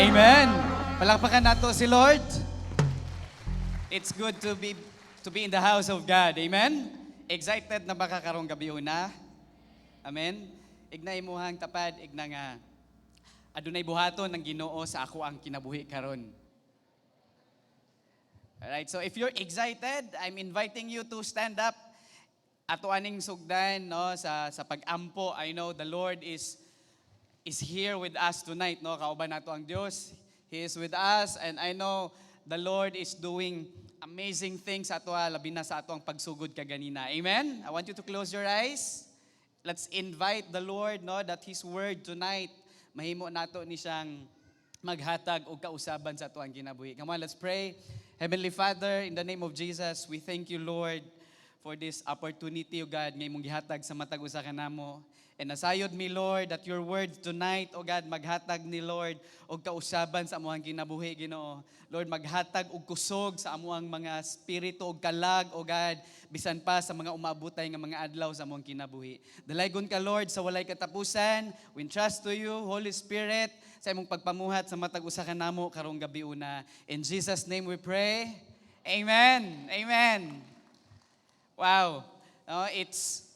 Amen. Palakpakan nato si Lord. It's good to be in the house of God. Amen. Excited na ba ka karong gabiuna? Amen. Igna imuhang tapad, igna nga adunay buhaton ng Ginoo sa akoang kinabuhi karon. Alright, so if you're excited, I'm inviting you to stand up. Ato aning sugdan, no, sa pag-ampo. I know the Lord is here with us tonight, no? Kauban nato ang Dios. He is with us and I know the Lord is doing amazing things sa ato, labi na sa ato ang pagsugod kaganina. Amen. I want you to close your eyes. Let's invite the Lord, no, that His word tonight mahimo nato ni siyang maghatag og kausaban sa ato ang kinabuhi. Come on, let's pray. Heavenly Father, in the name of Jesus, we thank you, Lord, for this opportunity, O God, nga imong gihatag sa matag usa kanamo. And nasayod mi, Lord, that your word tonight, O God, maghatag ni Lord og kausaban sa amuang kinabuhi, Ginoo. Lord, maghatag og kusog sa amuang mga spirito og kalag, O God, bisan pa sa mga umabutay nga mga adlaw sa amuang kinabuhi. Dalaygon ka, Lord, sa walay katapusan. We entrust to you, Holy Spirit, sa imong pagpamuhat sa matag usa kanamo karong gabiuna. In Jesus' name we pray. Amen. Amen. Wow. No, it's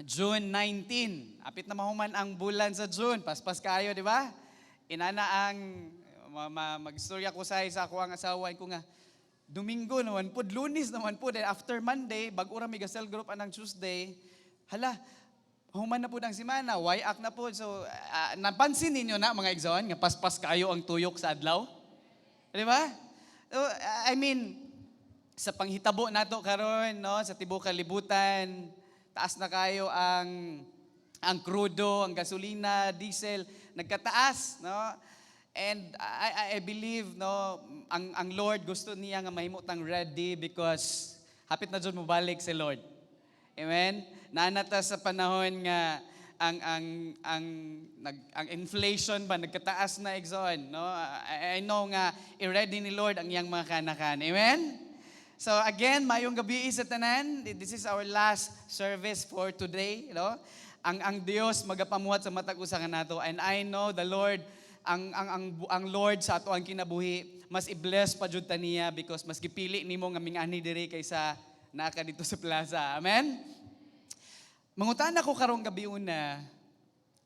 June 19. Apit na mahuman ang bulan sa June. Paspas kayo, di ba? Inana ang magstorya ko sa ako ang asawa ko nga Domingo naman pud, Lunes naman pud, then after Monday, bag-o ra mi cell group anang Tuesday. Hala, human na pud ang semana, wayak na pud. So, napansin ninyo na, mga igsoon, nga paspas kayo ang tuyok sa adlaw? Di ba? So, I mean, sa panghitabo nato karon, no, sa tibuok kalibutan, taas na kayo ang krudo, ang gasolina, diesel, nagkataas, no? And I believe, no, ang Lord gusto niya nga mahimo tang ready because hapit na jud mobalik si Lord. Amen. Naa na ta sa panahon nga ang inflation ba nagkataas na, igsoon, no? I know nga i-ready ni Lord ang iyang mga kanakan. Amen. So again, maayong gabi sa tanan. This is our last service for today, no? Ang Dios magapamuhat sa matag usa kanato and I know the Lord ang Lord sa ato ang kinabuhi mas i-bless pa jud ta niya because mas gipili nimo nga mingani diri kaysa naa ka didto sa plaza. Amen. Mangutana ko karong gabiuna,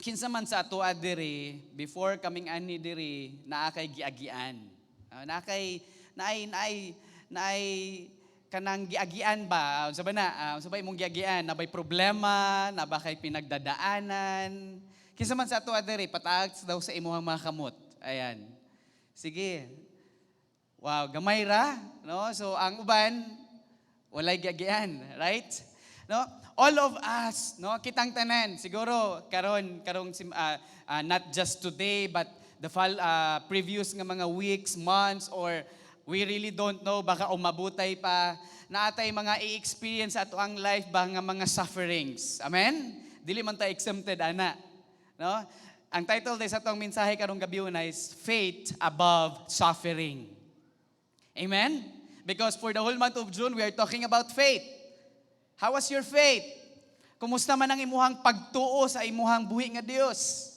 kinsa man sa ato diri before kaming ani diri naa kay giagian? Naa kay naay naay naay kanang giagian ba? Unsa ba na? Unsa ba imong giagian? Naa bay problema? Naa ba kay pinagdadaanan? Kinsa man sa ato diri, pataas daw sa imuhang mga kamot. Ayan. Sige. Wow, gamay ra, no? So ang uban walay giagian, right? No? All of us, no? Kitang tanan, siguro karon karong not just today but the previous nga mga weeks, months, or we really don't know, baka umabutay pa naa tay mga i-experience sa ato ang life ba nga mga sufferings. Amen? Dili man ta exempted ana. No? Ang title day sa atong mensahe karong gabiuna is Faith Above Suffering. Amen? Because for the whole month of June, we are talking about faith. How was your faith? Kumusta man ang imuhang pagtuo sa imuhang buhi nga Dios?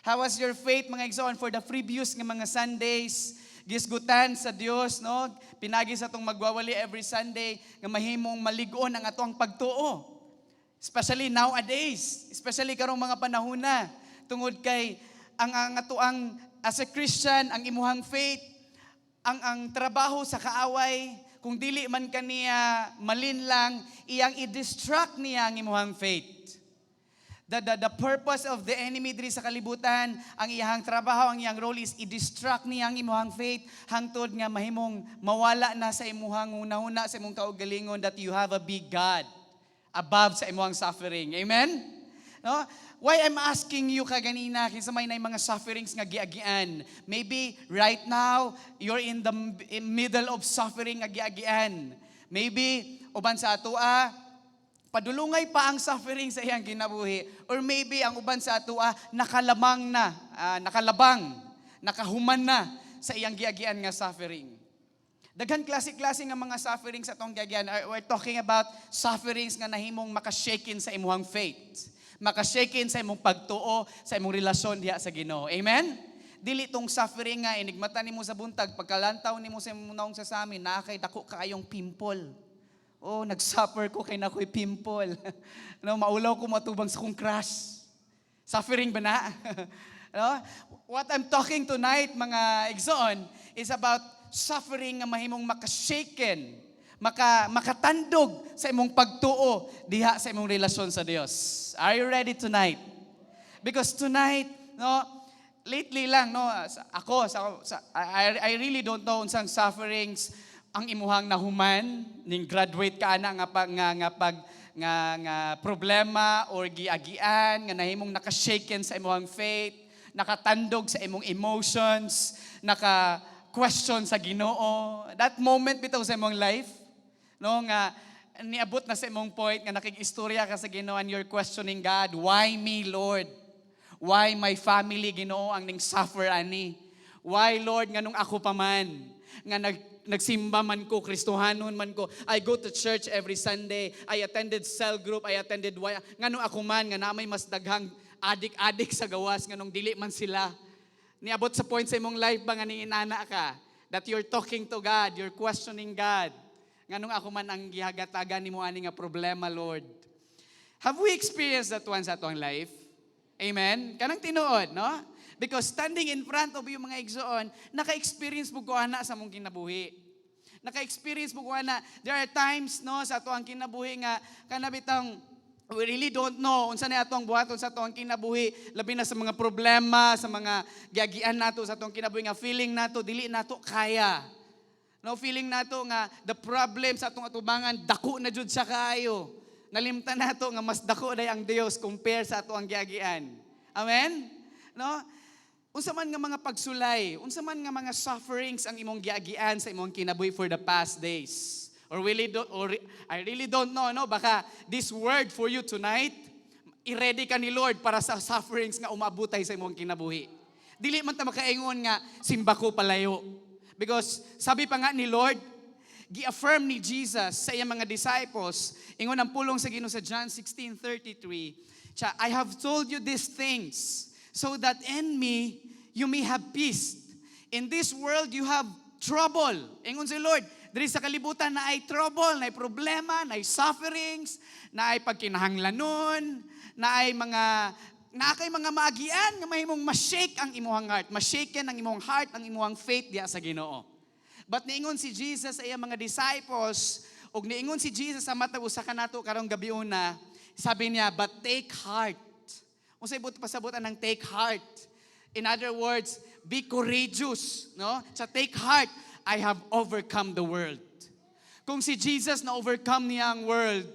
How was your faith, mga igsoon, for the previous nga mga Sundays? Gisgutan sa Dios, no? Pinagi sa atong magwawali every Sunday nga mahimong malig-on ang atong pagtuo. Especially nowadays, especially karong mga panahon na tungod kay ang atoang as a Christian, ang imuhang faith, ang trabaho sa kaaway, kung dili man kaniya malinlang, iyang i-distract niya ang imuhang faith. The purpose of the enemy diri sa kalibutan, ang iyang trabaho, ang iyang role is i-distract niya ang imuhang faith hangtod nga mahimong mawala na sa imuhang hunahuna, sa imong kaugalingon that you have a big God above sa imuhang suffering. Amen? No? Why I'm asking you kaganina, kinsa may naay mga sufferings nga giagian? Maybe right now, you're in the middle of suffering nga giagian. Maybe, uban sa atoa, padulungay pa ang suffering sa iyang kinabuhi. Or maybe ang uban sa atoa, nakalamang na, nakalabang, nakahuman na sa iyang giagian nga suffering. Daghan klase-klase nga mga sufferings sa atong giagian. We're talking about sufferings nga nahimong makashaken sa imuhang faith. Makashaken sa imong pagtuo, sa imong relasyon diha sa Ginoo. Amen? Dili tong suffering nga inigmata nimo sa buntag, pagkalantaw nimo sa imong nawong sa samin, naa kay dako kaayong pimple. "Oh, nag-suffer ko kay naa koy pimple." No, maulaw ko matubang sa kong crush. Suffering ba na? No? What I'm talking tonight, mga igsoon, is about suffering nga mahimong makashaken, makatandog sa imong pagtuo diha sa imong relasyon sa Dios. Are you ready tonight? Because tonight, no, lately lang, no, ako, I really don't know unsang sufferings ang imuhang nahuman, ning graduate ka ana nga pag nga nga pag nga nga problema or giagian nga nahimong nakashaken sa imuhang faith, nakatandog sa imong emotions, naka question sa Ginoo. That moment bitaw sa imong life, no, nga niabot na sa imong point nga nakig-istorya ka sa Ginoo and you're questioning God, "Why me, Lord? Why my family, Ginoo, ang ning suffer ani? Why, Lord, nganong ako pa man? Nga nagsimba man ko, Kristohanon man ko. I go to church every Sunday. I attended cell group, I attended why. Nganong ako man, nga namay mas daghang adik-adik sa gawas, nganong dili man sila?" Niabot sa point sa imong life ba nga niinana ka? That you're talking to God, you're questioning God. "Nganong ako man ang gihagatagan nimo ani nga problema, Lord?" Have we experienced that one sa atong life? Amen? Kanang tinuod, no? Because standing in front of you, mga igsoon, naka-experience mo ko ana sa mong kinabuhi. Naka-experience mo ko ana. There are times, no, sa ato ang kinabuhi nga kanabitang we really don't know unsa na atong buhaton sa atong kinabuhi, labi na sa mga problema, sa mga giagian nato sa atong kinabuhi nga feeling nato dili nato kaya. No, feeling nato nga the problem sa atong atubangan dako na jud siya kaayo. Nalimtan nato nga mas dako day ang Dios compare sa ato ang giagian. Amen? No? Unsa man nga mga pagsulay, unsa man nga mga sufferings ang imong giagian sa imong kinabuhi for the past days? Or really do, or I really don't know, no? Baka this word for you tonight, i-ready ka ni Lord para sa sufferings nga umabutay sa imong kinabuhi. Dili man ta makaingon nga simba ko palayo. Because sabi pa nga ni Lord, gi-affirm ni Jesus sa iyang mga disciples, ingon ang pulong sa Ginoo sa John 16:33, siya, "I have told you these things so that in me you may have peace. In this world you have trouble." Ingon si Lord, diri sa kalibutan naay trouble, naay problema, naay sufferings, naay pagkinahanglanon, naay mga naa kay mga maagian nga mahimong ma-shake ang imong heart, ma-shaken ang imong heart, ang imong faith diha sa Ginoo. But niingon si Jesus sa iyang mga disciples, ug niingon si Jesus sa matag usa kanato karong gabiuna, sabi niya, "But take heart." Unsay buot pasabot anang "take heart"? In other words, be courageous, no? Sa "Take heart, I have overcome the world." Kung si Jesus na overcome niya ang world,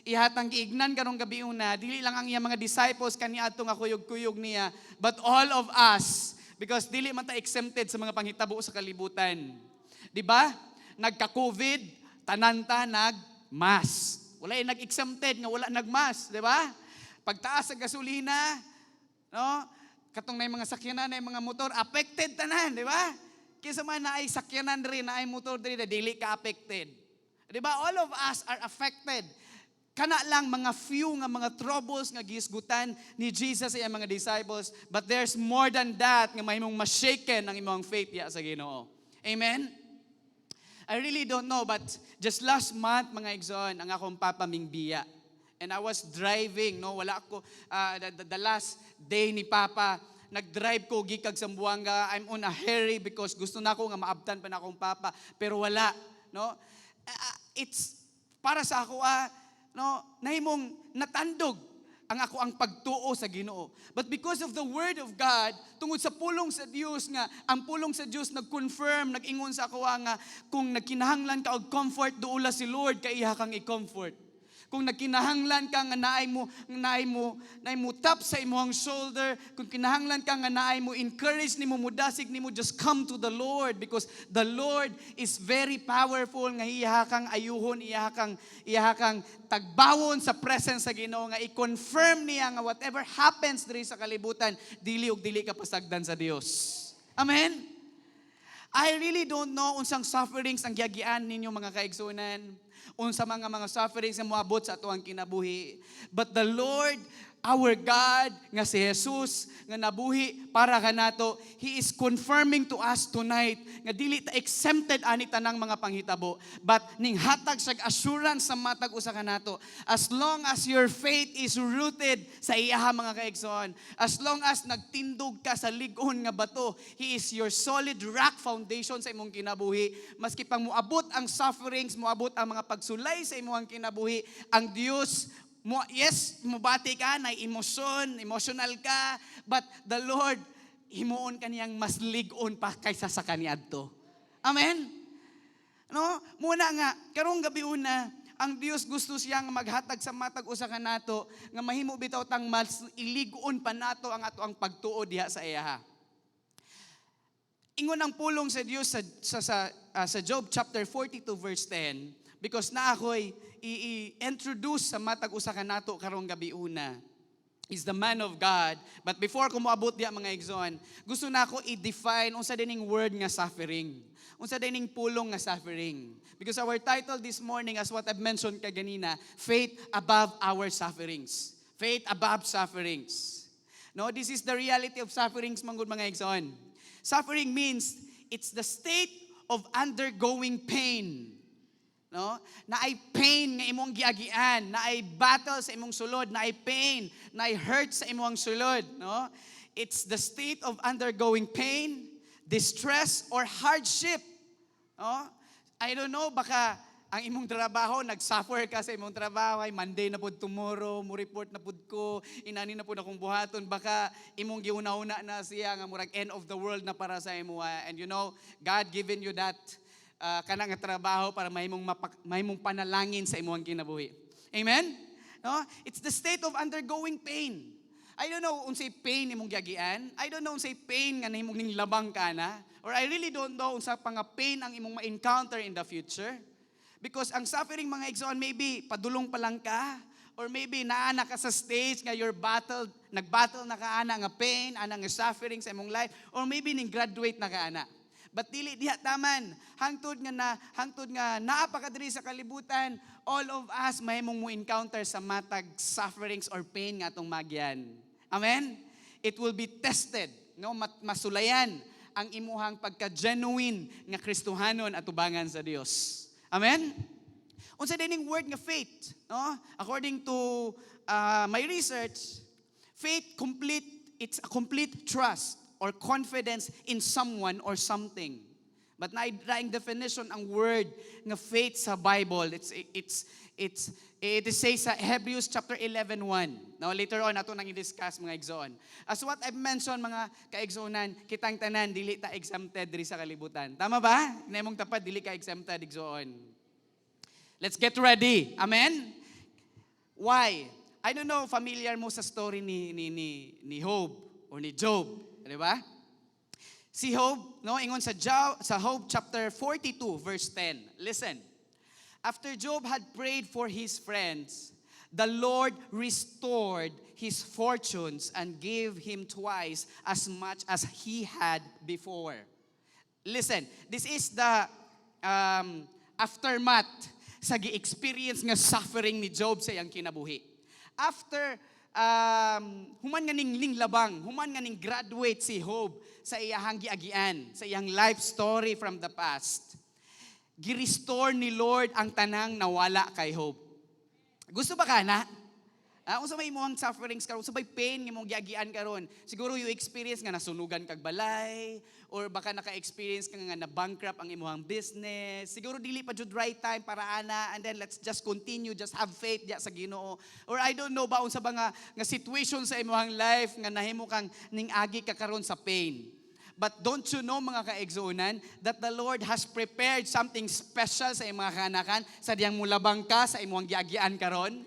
ihatang giignan karong gabiuna, dili lang ang iyang mga disciples kaniadto nga kuyog-kuyog niya, but all of us, because dili man ta exempted sa mga panghitabo sa kalibutan. Di ba? Nagka-COVID, tanan ta nag-mask. Wala yung nag-exempted nga wala nag-mask, di ba? Pagtaas sa gasolina, no? Katong na mga sakyanan, na mga motor, affected tanan, di ba? Kaysa man naay sakyanan rin, naay motor diri, dili ka affected. Di ba? All of us are affected. Kana lang mga few nga mga troubles nga gihisgutan ni Jesus sa iyang mga disciples, but there's more than that nga mahimong ma-shaken ang imong faith ya sa Ginoo. Amen? I really don't know, but just last month, mga igsoon, ang akong papa mingbiya. And I was driving, no, wala ako, the last day ni Papa, nag-drive ko gikan Zamboanga. I'm on a hurry because gusto na ako nga maabtan pa na akong papa, pero wala, no? It's para sa ako, no, nahimong natandog ang ako ang pagtuo sa Ginoo. But because of the word of God, tungod sa pulong sa Dios nga ang pulong sa Dios nag-confirm, nag-ingon sa ako nga kung nagkinahanglan ka og comfort, duula si Lord kay iya kang i-comfort. Kung nagkinahanglan ka nga naay mo tap sa imong shoulder, kung kinahanglan ka nga naay mo encourage nimo, mudasig nimo, just come to the Lord because the Lord is very powerful nga iya kang ayuhon, iya kang tagbawon sa presence sa Ginoo nga i-confirm niya nga whatever happens diri sa kalibutan, dili ug dili ka pasagdan sa Dios. Amen. I really don't know unsang sufferings ang giagian ninyo, mga kaigsunan, unsa mga sufferings nga moabot sa atoang kinabuhi. But the Lord our God nga si Jesus nga nabuhi para kanato, He is confirming to us tonight nga dili ta exempted ani tanang mga panghitabo, but ning hatag sa assurance sa matag usa kanato, as long as your faith is rooted sa iyaha, mga kaigsoon, as long as nagtindog ka sa lig-on nga bato, He is your solid rock foundation sa imong kinabuhi. Maski pang moabot ang sufferings, moabot ang mga pagsulay sa imong kinabuhi, ang Dios mo, yes, mubati ka, na emosyon, emotional ka, but the Lord, himuon kaniyang mas lig-on pa kaysa sa kaniadto. Amen? No? Muna nga, karong gabi una, ang Dios gusto siyang maghatag sa matag usa kanato nga mahimo bitaw tang mas ilig-on pa nato ang ato ang pagtuo diha sa iyaha. Ingon ang pulong sa Dios sa Job chapter 42 verse 10, because na ako'y i-introduce sa matag usa kanato karong gabi una is the man of God. But before ko moabot diya, mga igsoon, gusto na ako i-define unsa dining word nga suffering. Unsa dining pulong nga suffering. Because our title this morning, as what I've mentioned kaganina, "Faith Above Our Sufferings." Faith above sufferings. No, this is the reality of sufferings manggod, mga igsoon. Suffering means it's the state of undergoing pain, no? Naay pain nga imong giagian, naay battle sa imong sulod, naay pain, naay hurt sa imong sulod, no? It's the state of undergoing pain, distress or hardship. No? I don't know, baka ang imong trabaho, nag-suffer ka sa imong trabaho, ay Monday na pud tomorrow, mo report na pud ko, inani na pud akong buhaton, baka imong giuna-una na siya nga murag end of the world na para sa imo. And God given you that kanang nga trabaho para mahimong panalangin sa imong kinabuhi. Amen? No? It's the state of undergoing pain. I don't know unsay pain imong giagian. I don't know unsay pain nga nahimong ning labang ka na. Or I really don't know unsa pa nga pain ang imong ma-encounter in the future. Because ang suffering, mga igsoon, maybe padulong pa lang ka or maybe naa na ka sa stage nga your battle, nagbattle na ka ana nga pain, ana nga suffering sa imong life, or maybe ning graduate na ka ana. But dili diha taman. Hangtod nga naa pa ka diri sa kalibutan, all of us mahimong mo encounter sa matag sufferings or pain nga atong magyan. Amen? It will be tested, no? Masulayan ang imuhang pagka-genuine nga Kristohanon atubangan sa Dios. Amen? Unsa dining word nga faith, no? According to my research, faith complete it's a complete trust or confidence in someone or something. But naay definition ang word nga faith sa Bible. It is say sa Hebrews chapter 11:1. Now later on ato nang i-discuss, mga igsoon. As what I've mentioned, mga kaigsoonan, kitang tanan dili ta exempted diri sa kalibutan. Tama ba? Imong tapad, dili ka exempted, igsoon. Let's get ready. Amen? Why? I don't know, familiar mo sa story ni Job or ni Job, di ba? Si Job, no, ingon sa Job chapter 42 verse 10. Listen. After Job had prayed for his friends, the Lord restored his fortunes and gave him twice as much as he had before. Listen, this is the aftermath sa gi-experience nga suffering ni Job sa iyang kinabuhi. After human nga ning labang, human nga ning graduate si Job sa iyahang giagian, sa iyang life story from the past, gi-restore ni Lord ang tanang nawala kay Job. Gusto ba ka na? Unsa may imong sufferings karon, unsa may pain nga imong giagian karon? Siguro you experience nga nasunugan kag balay or baka naka-experience ka nga na bankrupt ang imong business. Siguro dili pa jud right time para ana, and then let's just continue, just have faith diya sa Ginoo. Or I don't know ba unsa ba nga situation sa imong life nga nahimo kang ning agi ka karon sa pain. But don't you know, mga kaigsuonan, that the Lord has prepared something special sa imong mga kanakan sa diyang mulabang ka sa imong giagian karon?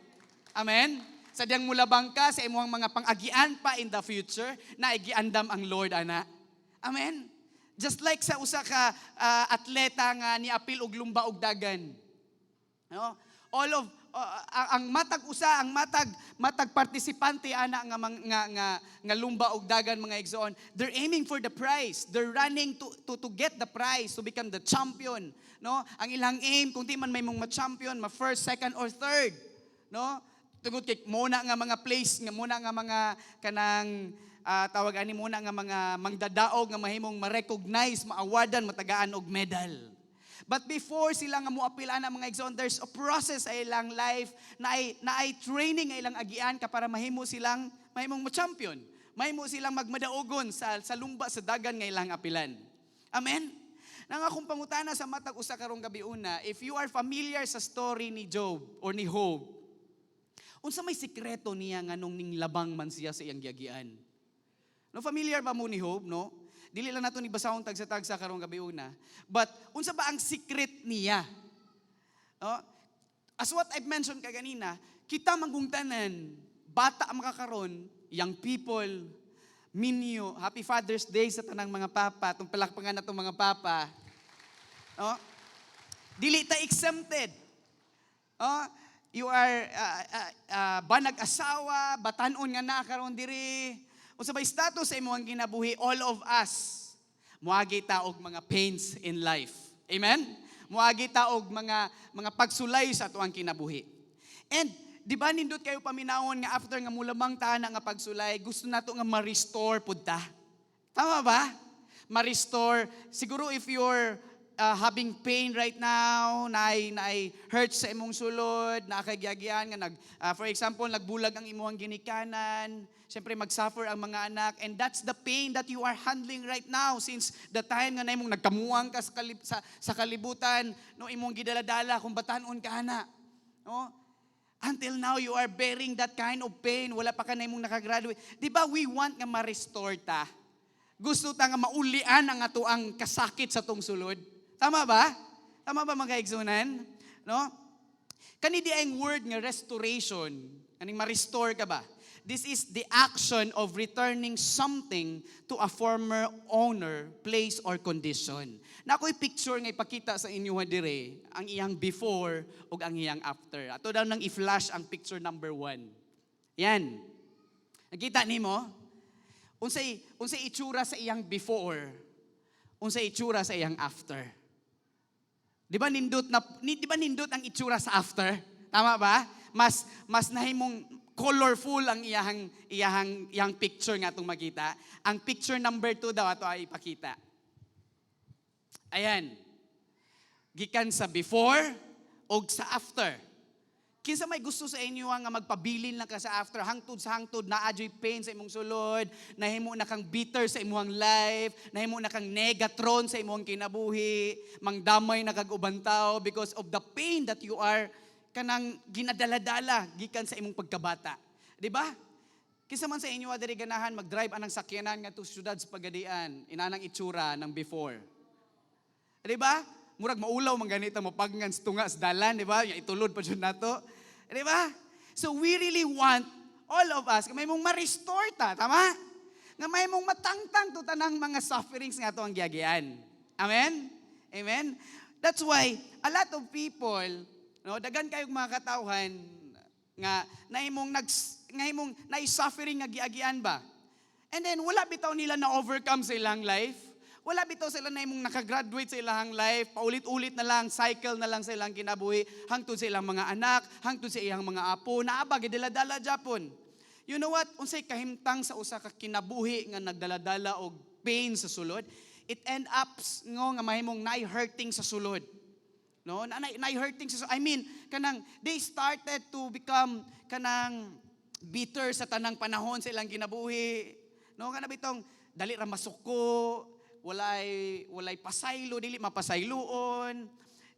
Amen? Sa diyang mulabang ka sa imong mga pangagian pa in the future, na igiandam ang Lord ana. Amen? Just like sa usa ka atleta nga niapil og lumba og dagan. No? All of ang matag usa, ang matag matag partisipante ana nga mang- nga nga, nga lumba og dagan, mga igsoon, they're aiming for the prize. They're running to get the prize, to become the champion, no? Ang ilang aim, kung di man may mong ma-champion, ma first, second or third, no? Tungod kay muna nga mga place nga muna nga mga kanang tawag ani muna nga mga mangdadaog nga mahimong ma-recognize, maawardan, matagaan og medal. But before sila nga moapil ana, mga igsoon, there's a process sa ilang life na ay training nga ilang agian ka para mahimo silang mahimong mo-champion. Mahimo silang magmadaugon sa lumba sa dagan nga ilang apilan. Amen? Nang akong pangutana sa matag usa karong gabi una, if you are familiar sa story ni Job or ni Job, unsa may sikreto niya nganong ning labang man siya sa iyang giagian? No, familiar ba mo ni Job, no? Dili lang nato ni basahon tagsa-tagsa karong gabi una. But unsa ba ang secret niya? No? As what I've mentioned kaganina, kita manggong tanan, bata ang makakaron, young people, minyo, happy Father's Day sa tanang mga papa, itong palakpakan na itong mga papa. No? Dili ta exempted. No? You are banag asawa, batanon nga naa karon diri. Unsa ba status sa imong kinabuhi, all of us moagi ta og mga pains in life. Amen? Moagi ta og mga pagsulay sa atuang kinabuhi. And di ba nindot kayo paminawon nga after nga mulamang ta na nga pagsulay, gusto nato nga ma-restore pud ta? Tama ba? Ma-restore. Siguro if you're having pain right now, naay hurt sa imong sulod, naa kay giagian nga for example, nagbulag ang imong ginikanan, siyempre mag-suffer ang mga anak, and that's the pain that you are handling right now since the time nga na imong nagkamuang ka sa kalibutan, no, imong gidaladala kung batanon ka ana. No? Until now, you are bearing that kind of pain. Wala pa ka na imong nakagraduate. Di ba we want nga ma-restore ta? Gusto ta nga maulian ang atoang kasakit sa tong sulod. Tama ba? Tama ba, mga kaigsunan? No? Kani di ang word nga restoration, kaning ma-restore ka ba? This is the action of returning something to a former owner, place, or condition. Na ako'y picture nga ipakita sa inyo dire, ang iyang before ug ang iyang after. Ato daw nang i-flash ang picture number 1. Yan. Nakita nimo? Unsay itsura sa iyang before, unsay itsura sa iyang after. Di ba nindot ang itsura sa after? Tama ba? Mas nahimong colorful ang iyang picture nga atong makita. Ang picture number 2 daw ato ay ipakita. Ayan. Gikan sa before og sa after. Kinsa may gusto sa inyo nga magpabilin lang ka sa after, hangtod sa hangtod naa joy pain sa imong sulod, nahimo na kang bitter sa imong life, nahimo na kang negatron sa imong kinabuhi, mangdamay na kag uban tao because of the pain that you are kanang ginadala-dala gikan sa imong pagkabata. Di ba? Kinsa man sa inyo diri ganahan mag-drive anang sakyanan ngadto syudad sa Pagadian, inanang itsura ng before? Di ba? Murag maulaw man ganito mo paggan sa tunga sa dalan, di ba? Ya itulod pa jud nato. Di ba? So we really want all of us nga mahimong ma-restore ta, tama? Nga mahimong matangtang to tanang mga sufferings nga ato ang giagian. Amen? Amen? That's why a lot of people, no, daghan kayong mga katawhan nga nahimong nga imong naay suffering nga giagian ba? And then wala bitaw nila na overcome sa ilang life. Wala bitaw sila na imong nakagraduate sa ilang life, paulit-ulit na lang, cycle na lang sa ilang kinabuhi, hangtod sa ilang mga anak, hangtod sa ilang mga apo, naa ba, gidala-dala japon. You know what? Unsay kahimtang sa usa ka kinabuhi nga nagdala-dala og pain sa sulod, it end up ngo nga mahimong naay hurting sa sulod. No, na naay hurting sa, I mean, kanang they started to become kanang bitter sa tanang panahon sa ilang kinabuhi. No, kana bitong dali ra masuko, walay pasaylo, dili mapasayloon.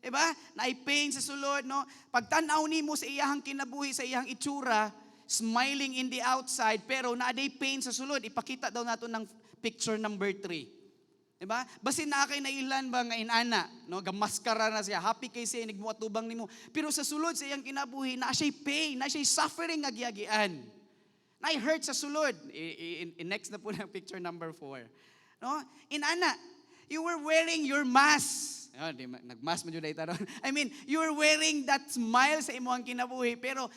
Diba? Naay pain sa sulod, no? Pagtan-aw nimo sa iyahang kinabuhi, sa iyang itsura, smiling in the outside, pero naa pain sa sulod. Ipakita daw nato ng picture number 3. Diba? Basin naa kay nailan ba nga inana, no? Gamaskara na siya, happy kay siya nigmuatubang nimo. Pero sa sulod sa iyang kinabuhi, naa siya'y pain, naa siya'y suffering nga giagian. Naay hurt sa sulod. Next na po ng picture number 4. No? Inana, you were wearing your mask. Oh, di, nag-mask man jud ay taron. I mean, you were wearing that smile sa imong kinabuhi, pero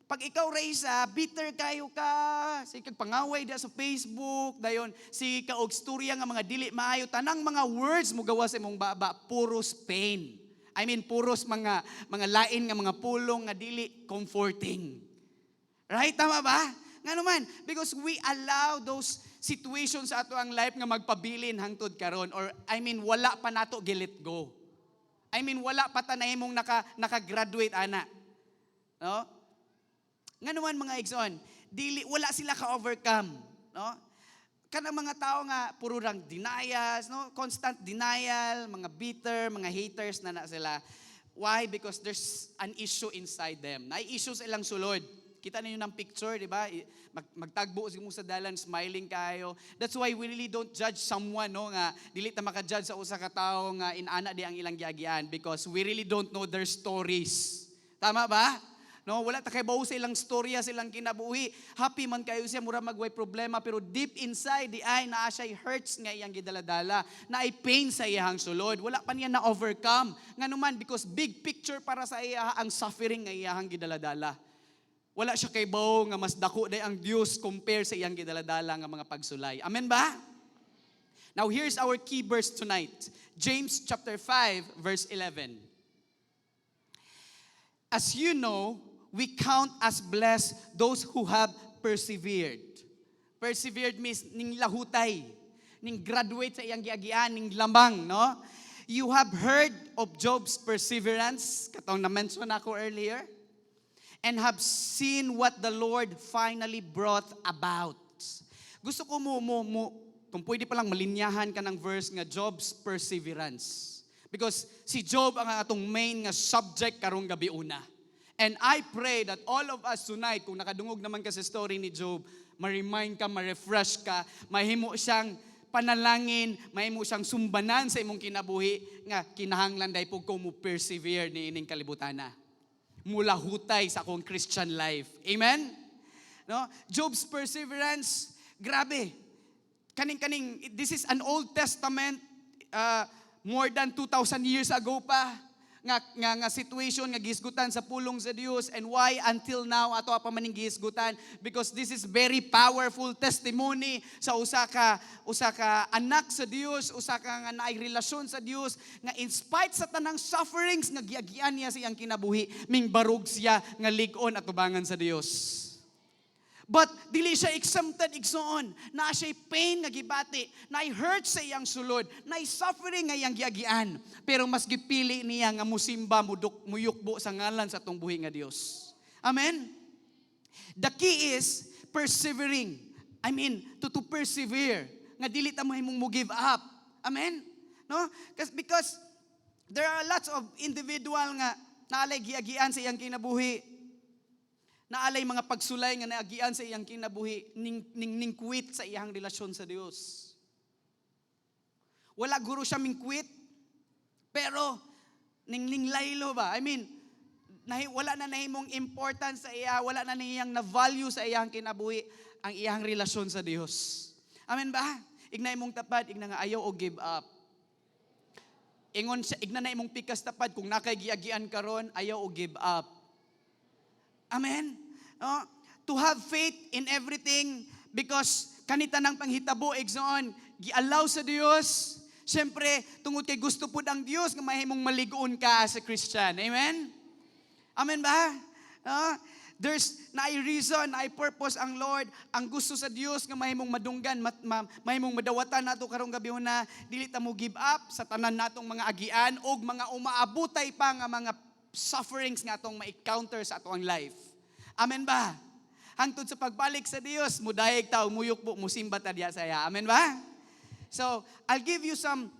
pag ikaw, Raisa, bitter kayo ka, sige kag pangaway da sa Facebook, dayon sige ka og storya nga mga dili maayo, tanang mga words mo gawa sa imong baba, puros pain. I mean, puros mga lain nga mga pulong nga dili comforting. Right? Tama ba? Nga naman, because we allow those situations sa ato ang life nga magpabilin hangtod karon, or I mean, wala pa nato gi-let go. I mean, wala pa ta nahimong naka-graduate ana. No? Nga naman, mga igsoon, dili wala sila ka-overcome, no? Kanang mga tao nga puro rang denials, no? Constant denial, mga bitter, mga haters na na sila. Why? Because there's an issue inside them. Naay issue sa ilang sulod. Kita ninyo ng picture, di ba? Magtagbo mo sa dalan, smiling kayo. That's why we really don't judge someone, no? Nga, dili ta maka-judge sa usa ka tawo nga inana di ang ilang giagian because we really don't know their stories. Tama ba? No, wala ta kay sa ilang storya, sa ilang kinabuhi. Happy man kayo siya, mura magway problema, pero deep inside di ay naa siya hurts nga iyang gidaladala, naay pain sa iyang sulod. Wala pa niya na overcome. Ngano man, because big picture para sa iya ang suffering nga iyang gidaladala. Wala siya kay nga mas dako day ang Dios compare sa iyang gidaladala nga mga pagsulay. Amen ba? Now here's our key verse tonight. James chapter 5 verse 11. "As you know, we count as blessed those who have persevered." Persevered means ning lahutay, ning graduate sa iyang giagian, ning lamang, no? "You have heard of Job's perseverance," katong na-mention ako earlier, "and have seen what the Lord finally brought about." Gusto ko mo kung pwede palang malinyahan ka ng verse nga Job's perseverance. Because si Job ang atong main nga subject karong gabi una. And I pray that all of us tonight, kung nakadungog naman ka sa story ni Job, ma-remind ka, ma-refresh ka, mahimo siyang panalangin, mahimo siyang sumbanan sa imong kinabuhi nga kinahanglan dai pud ko mo persevere ni ining kalibutana. Mulahutay sa akong Christian life. Amen? No? Job's perseverance, grabe. Kaning kaning this is an Old Testament, more than 2,000 years ago pa nga situation nga gihisgutan sa pulong sa Dios. And why until now ato pa maning gihisgutan? Because this is very powerful testimony sa usa ka anak sa Dios, usa ka nga naay relasyon sa Dios, nga in spite sa tanang sufferings nga giagian niya sa iyang kinabuhi, mingbarog siya nga lig-on atubangan sa Dios. But dili siya exempted, igsoon. Naa siya pain nga gibati, naay hurt sa iyang sulod, naay suffering nga iyang giagian. Pero mas gipili niya nga musimba, muduk, muyukbo sa ngalan sa atong buhi nga Dios. Amen? The key is persevering. I mean, to persevere. Nga dili ta mahimong mo give up. Amen? No? Because there are lots of individual nga naalay giagian sa iyang kinabuhi, naalay mga pagsulay nga naagian sa iyang kinabuhi, ning quit sa iyang relasyon sa Dios. Wala guro siya ming quit, pero ning laylo ba? I mean, wala na nahimong importance sa iya, wala na niyang na value sa iyang kinabuhi ang iyang relasyon sa Dios. Amen ba? Igna imong tapad, igna nga ayaw o give up. Ingon siya, igna na imong pikas tapad kung nakay giagian karon, ayaw o give up. Amen? No? To have faith in everything because kanita ng panghitabo, igsoon, gi-allow sa Dios. Siyempre, tungod kay gusto pud ang Dios nga mahimong maligoon ka as a Christian. Amen? Amen ba? No? There's naay reason, naay purpose ang Lord. Ang gusto sa Dios nga mahimong madunggan, mahimong madawatan nato karong gabi na dili ta mo give up sa tanan natong mga agian og mga umaabutay pa nga mga sufferings nga atong ma-encounter sa atong life. Amen ba? Hangtod sa pagbalik sa Dios, mudayeg ta, muyukbo, musimba ta diya sa iya. Amen ba? So, I'll give you some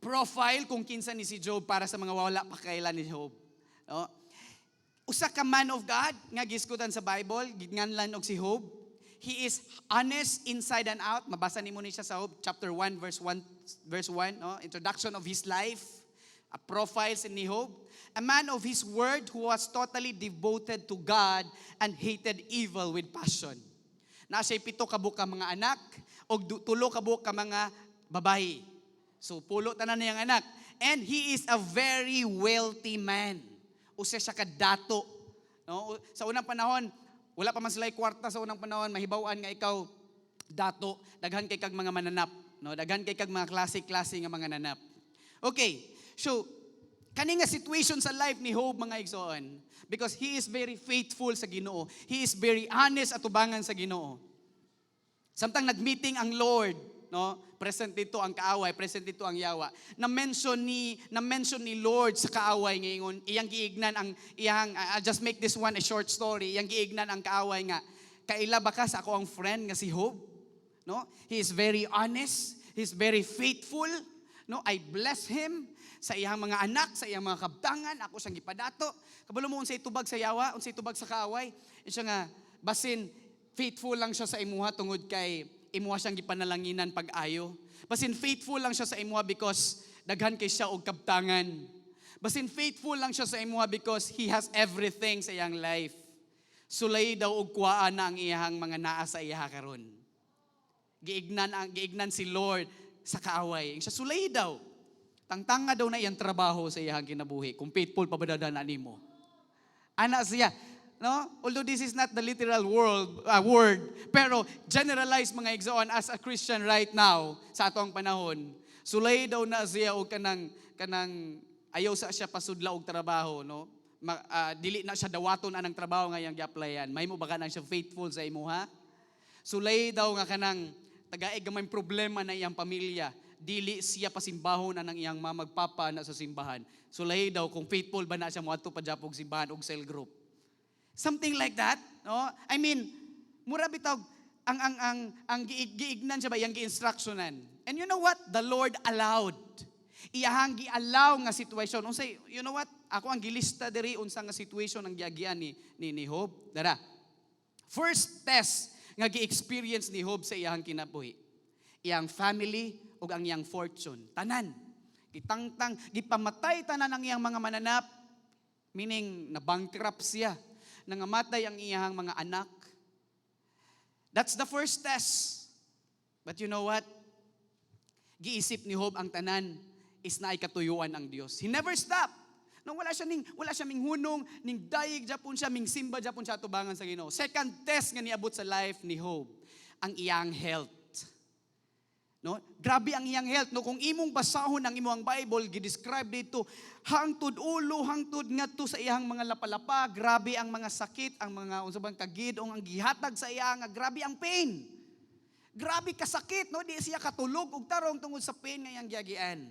profile kung kinsa ni si Job para sa mga wala pa kaila ni Job. No? Usa ka man of God nga gisgutan sa Bible, ginganlan og si Job. He is honest inside and out. Mabasa nimo ni siya sa Job chapter 1 verse 1 verse 1, no? Introduction of his life, a profile ni Job. A man of his word who was totally devoted to God and hated evil with passion. Naa siya'y pito ka buok ka mga anak og tulo ka buok ka mga babayi. So pulo tanan niyang anak. And he is a very wealthy man. Usa siya ka dato. No? Sa unang panahon, wala pa man sila kwarta sa unang panahon, mahibaw-an nga ikaw dato, daghan kay kag mga mananap, no? Daghan kay kag mga klase-klase nga mga nanap. Okay. So, Kani nga situation sa life ni Job, mga igsoon, because he is very faithful sa Ginoo. He is very honest atubangan sa Ginoo. Samtang nag-meeting ang Lord, no? Present dito ang kaaway, present dito ang yawa. Na-mention ni Lord sa kaaway ngayon, iyang giignan ang iyang, I'll just make this one a short story. Iyang giignan ang kaaway nga, "Kaila ba ka sa akoang friend nga si Job? No? He is very honest, he is very faithful. No, I bless him sa iyang mga anak, sa iyang mga kabtangan, ako siyang gipadato." Kabalo mo unsay tubag sa yawa, unsay tubag sa kaaway? Siya nga basin faithful lang siya sa imuha tungod kay imuha siyang gipanalanginan pag-ayo. Basin faithful lang siya sa imuha because daghan kay siya og kabtangan. Basin faithful lang siya sa imuha because he has everything sa iyang life. Sulay daw og kuhaan na ang iyang mga naa sa iyaha karon." Giignan si Lord sa kaaway. Siya, sulay daw. Tangtanga daw na iyang trabaho sa iyang kinabuhi. Kung faithful pa ba daw na nimo. Ana siya. No? Although this is not the literal word, pero generalize, mga igsoon, as a Christian right now sa atong panahon, sulay daw na siya og kanang ayaw sa siya pasudla og trabaho, no? Dili na siya dawaton anang trabaho nga iyang gi-applyan. Mahimo ba ka nang siya faithful sa imuha? Sulay daw nga kanang tagaig gamay problema na iyang pamilya. Dili siya pasimbahon anang iyang mama ug papa na sa simbahan. Sulay daw kung faithful ba na siya moadto pa gyapon og simbahan og cell group. Something like that, no? I mean, mura bitaw ang giignan siya ba iyang gi-instructionan. And you know what? The Lord allowed. Iyahang gi-allow nga situation. Unsay, you know what? Ako ang gilista diri unsa nga situation ang giagian ni Job. Dara. First test nga gi-experience ni Job sa iyahang kinabuhi. Iyang family ug ang iyang fortune. Tanan. Gitangtang, gipamatay tanan ang iyang mga mananap, meaning na bankrupt siya. Nangamatay ang iyang mga anak. That's the first test. But you know what? Giisip ni Job ang tanan is naay katuyuan ang Dios. He never stopped. No, wala siya ming hunong, ning dayig japon siya, ming simba japon siya atubangan sa Ginoo. Second test nga niabot sa life ni Job, ang iyang health. No? Grabe ang iyang health, no? Kung imong basahon ang imong Bible, gi-describe dito hangtod ulo, hangtod ngadto sa iyang mga lapalapa, grabe ang mga sakit, ang mga unsa bang kagid-ong ang gihatag sa iya nga grabe ang pain. Grabe kasakit, no? Di siya katulog og tarong tungod sa pain nga iyang giagian.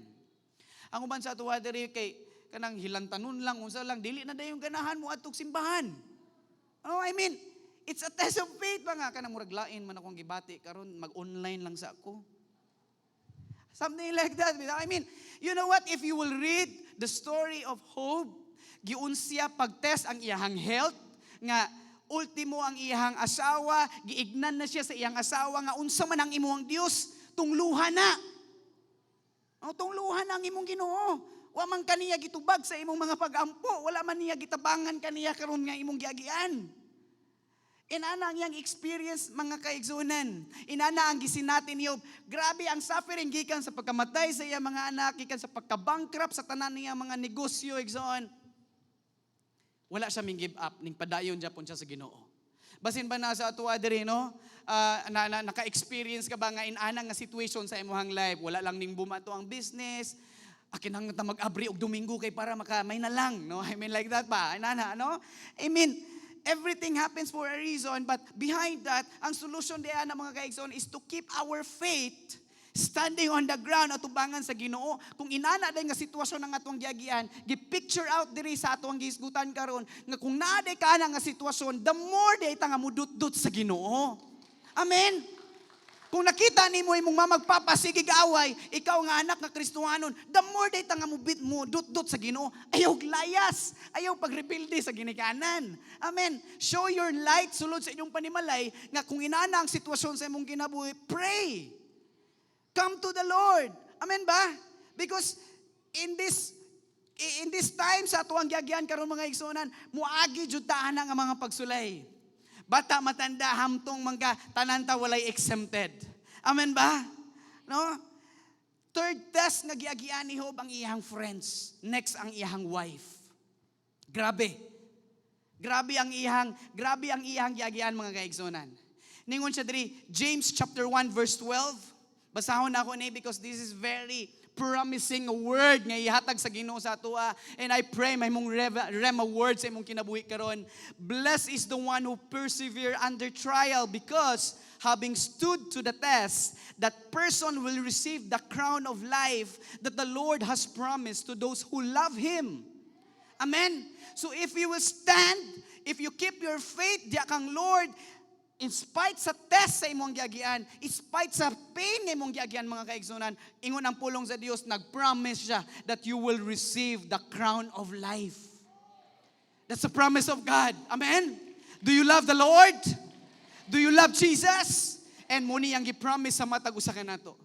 Ang uban sa atuwa diri kay kanang hilantanon lang, unsa lang, dili na dayon ganahan mo adtog simbahan. Oh, I mean, it's a test of faith ba nga kanang murag lain man akong gibati karon, mag-online lang sa ako. Something like that. I mean, you know what? If you will read the story of Job, giunsya pagtest ang iyahang health, nga ultimo ang iyahang asawa, giignan na siya sa iyang asawa nga unsa man ang imong Dios, tungluhan na. Oh, tungluhan na ang imong Ginoo. Wa man kaniya gitubag sa imong mga pagampo, wala man niya gitabangan kaniya karon nga imong giagian. Inana ang iyang experience, mga kaigsunan. Inana ang gisinati ni Job. Grabe ang suffering gikan sa pagkamatay sa iyang mga anak, gikan sa pagka-bankrupt sa tanan niya mga negosyo, igsoon. Wala siya ming give up, ning padayon japon siya sa Ginoo. Basin ba na sa atoa diri, no? Ah, na naka-experience ka ba nga inana nga situation sa imong life? Wala lang ning bumato ang business. Akin ta mag-abri og Domingo kay para maka may na lang, no? I mean, like that ba? Inana, no? I mean, everything happens for a reason, but behind that, ang solution diyan ng mga kaigsoon is to keep our faith standing on the ground atubangan sa Ginoo. Kung inana day nga sitwasyon ang atong giagian, gi-picture out diri sa atong gihisgutan karon nga kung naa day ka nga sitwasyon, the more day ta nga mudutdot sa Ginoo. Amen. Kung nakita nimo imong mama ug papa sige away, ikaw nga anak nga Kristohanon, the more day ta nga mubit mo dutdot sa Ginoo, ayaw layas, ayaw pagrebelde sa ginikanan. Amen. Show your light sulod sa inyong panimalay nga kung inana ang sitwasyon sa imong kinabuhi, pray. Come to the Lord. Amen ba? Because in this time sa atuang giagyan karon, mga igsuonan, muagi jud ta ana nga mga pagsulay. Bata, matanda, hamtong mangga, tanan ta, walay exempted. Amen ba? No? Third test nga giagian ni Job, ang iyang friends. Next, ang iyang wife. Grabe. Grabe ang iyang giagian, mga kaigsunan. Ningon siya diri, James chapter 1 verse 12. Basahon na ako ni because this is very promising word nga ihatag sa Ginoo sa atoa. And I pray mahimong rhema word sa imong kinabuhi karon. Blessed is the one who persevere under trial, because having stood to the test, that person will receive the crown of life that the Lord has promised to those who love Him. Amen. So if you will stand, if you keep your faith diya kang Lord, in spite sa test sa imong giagian, in spite sa pain nga imong giagian, mga kaigsunan, ingon ang pulong sa Dios, nag-promise siya that you will receive the crown of life. That's the promise of God. Amen? Do you love the Lord? Do you love Jesus? And mao ni ang gi-promise sa matag usa kanato.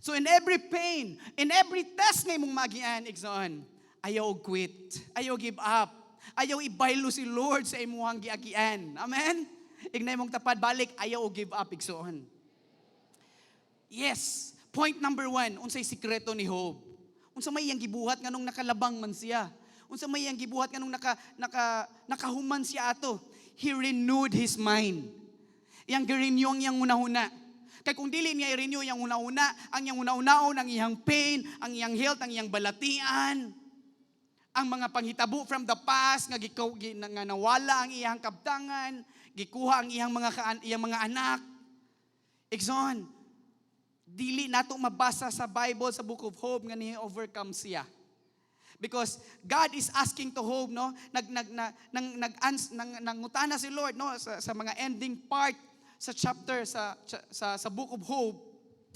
So in every pain, in every test nga imong magian, igsoon, ayaw quit, ayaw give up, ayaw ibaylo si Lord sa imong giagian. Amen? Ingna imong tapad balik, ayaw give up, igsoon. Yes. Point number 1, unsay sikreto ni Job? Unsa may iyang gibuhat nganong nakalabang man siya? Unsa may iyang gibuhat nganong nakahuman siya ato? He renewed his mind. Iyang gi-renew ang iyang hunahuna. Kay kung dili niya i-renew iyang hunahuna, ang iyang hunahunaon, ang iyang pain, ang iyang health, ang iyang balatian, ang mga panghitabo from the past nga gikaw nga nawala ang iyang kabtangan, gikuha ang iyang mga anak. Igsoon, dili nato mabasa sa Bible, sa Book of Job, nga ni overcome siya. Because God is asking to Job, no? Nag nag na, nang nag ans, nang nangutana si Lord, no, sa mga ending part sa chapter sa Book of Job.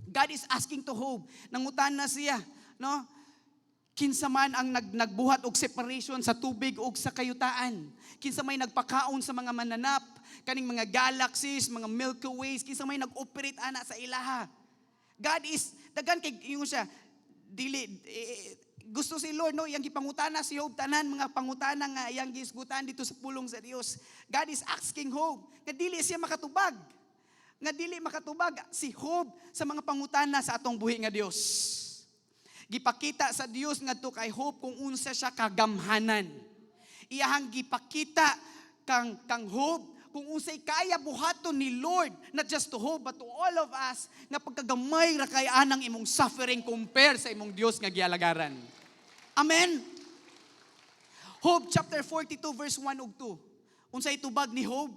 God is asking to Job. Nangutana siya, no? Kinsa man ang nagbuhat og separation sa tubig ug sa kayutaan? Kinsa may nagpakaon sa mga mananap, kaning mga galaxies, mga Milky Ways, kinsa may nag-operate ana sa ilaha? God is dagan kay ingon siya dili eh, gusto si Lord, no, iyang gipangutana si Job tanan mga pangutana nga iyang gisgutan dito sa pulong sa Dios. God is asking Job nga dili siya makatubag. Nga dili makatubag si Job sa mga pangutana sa atong buhi nga Dios. Gipakita sa Dios ngadto kay Job kung unsa siya kagamhanan. Iyahang gipakita kang Job kung unsay kaya buhaton ni Lord, not just to Job but to all of us, nga pagkagamay ra kay anang imong suffering compare sa imong Dios nga gialagaran. Amen. Job chapter 42 verse 1 ug 2. Unsay tubag ni Job?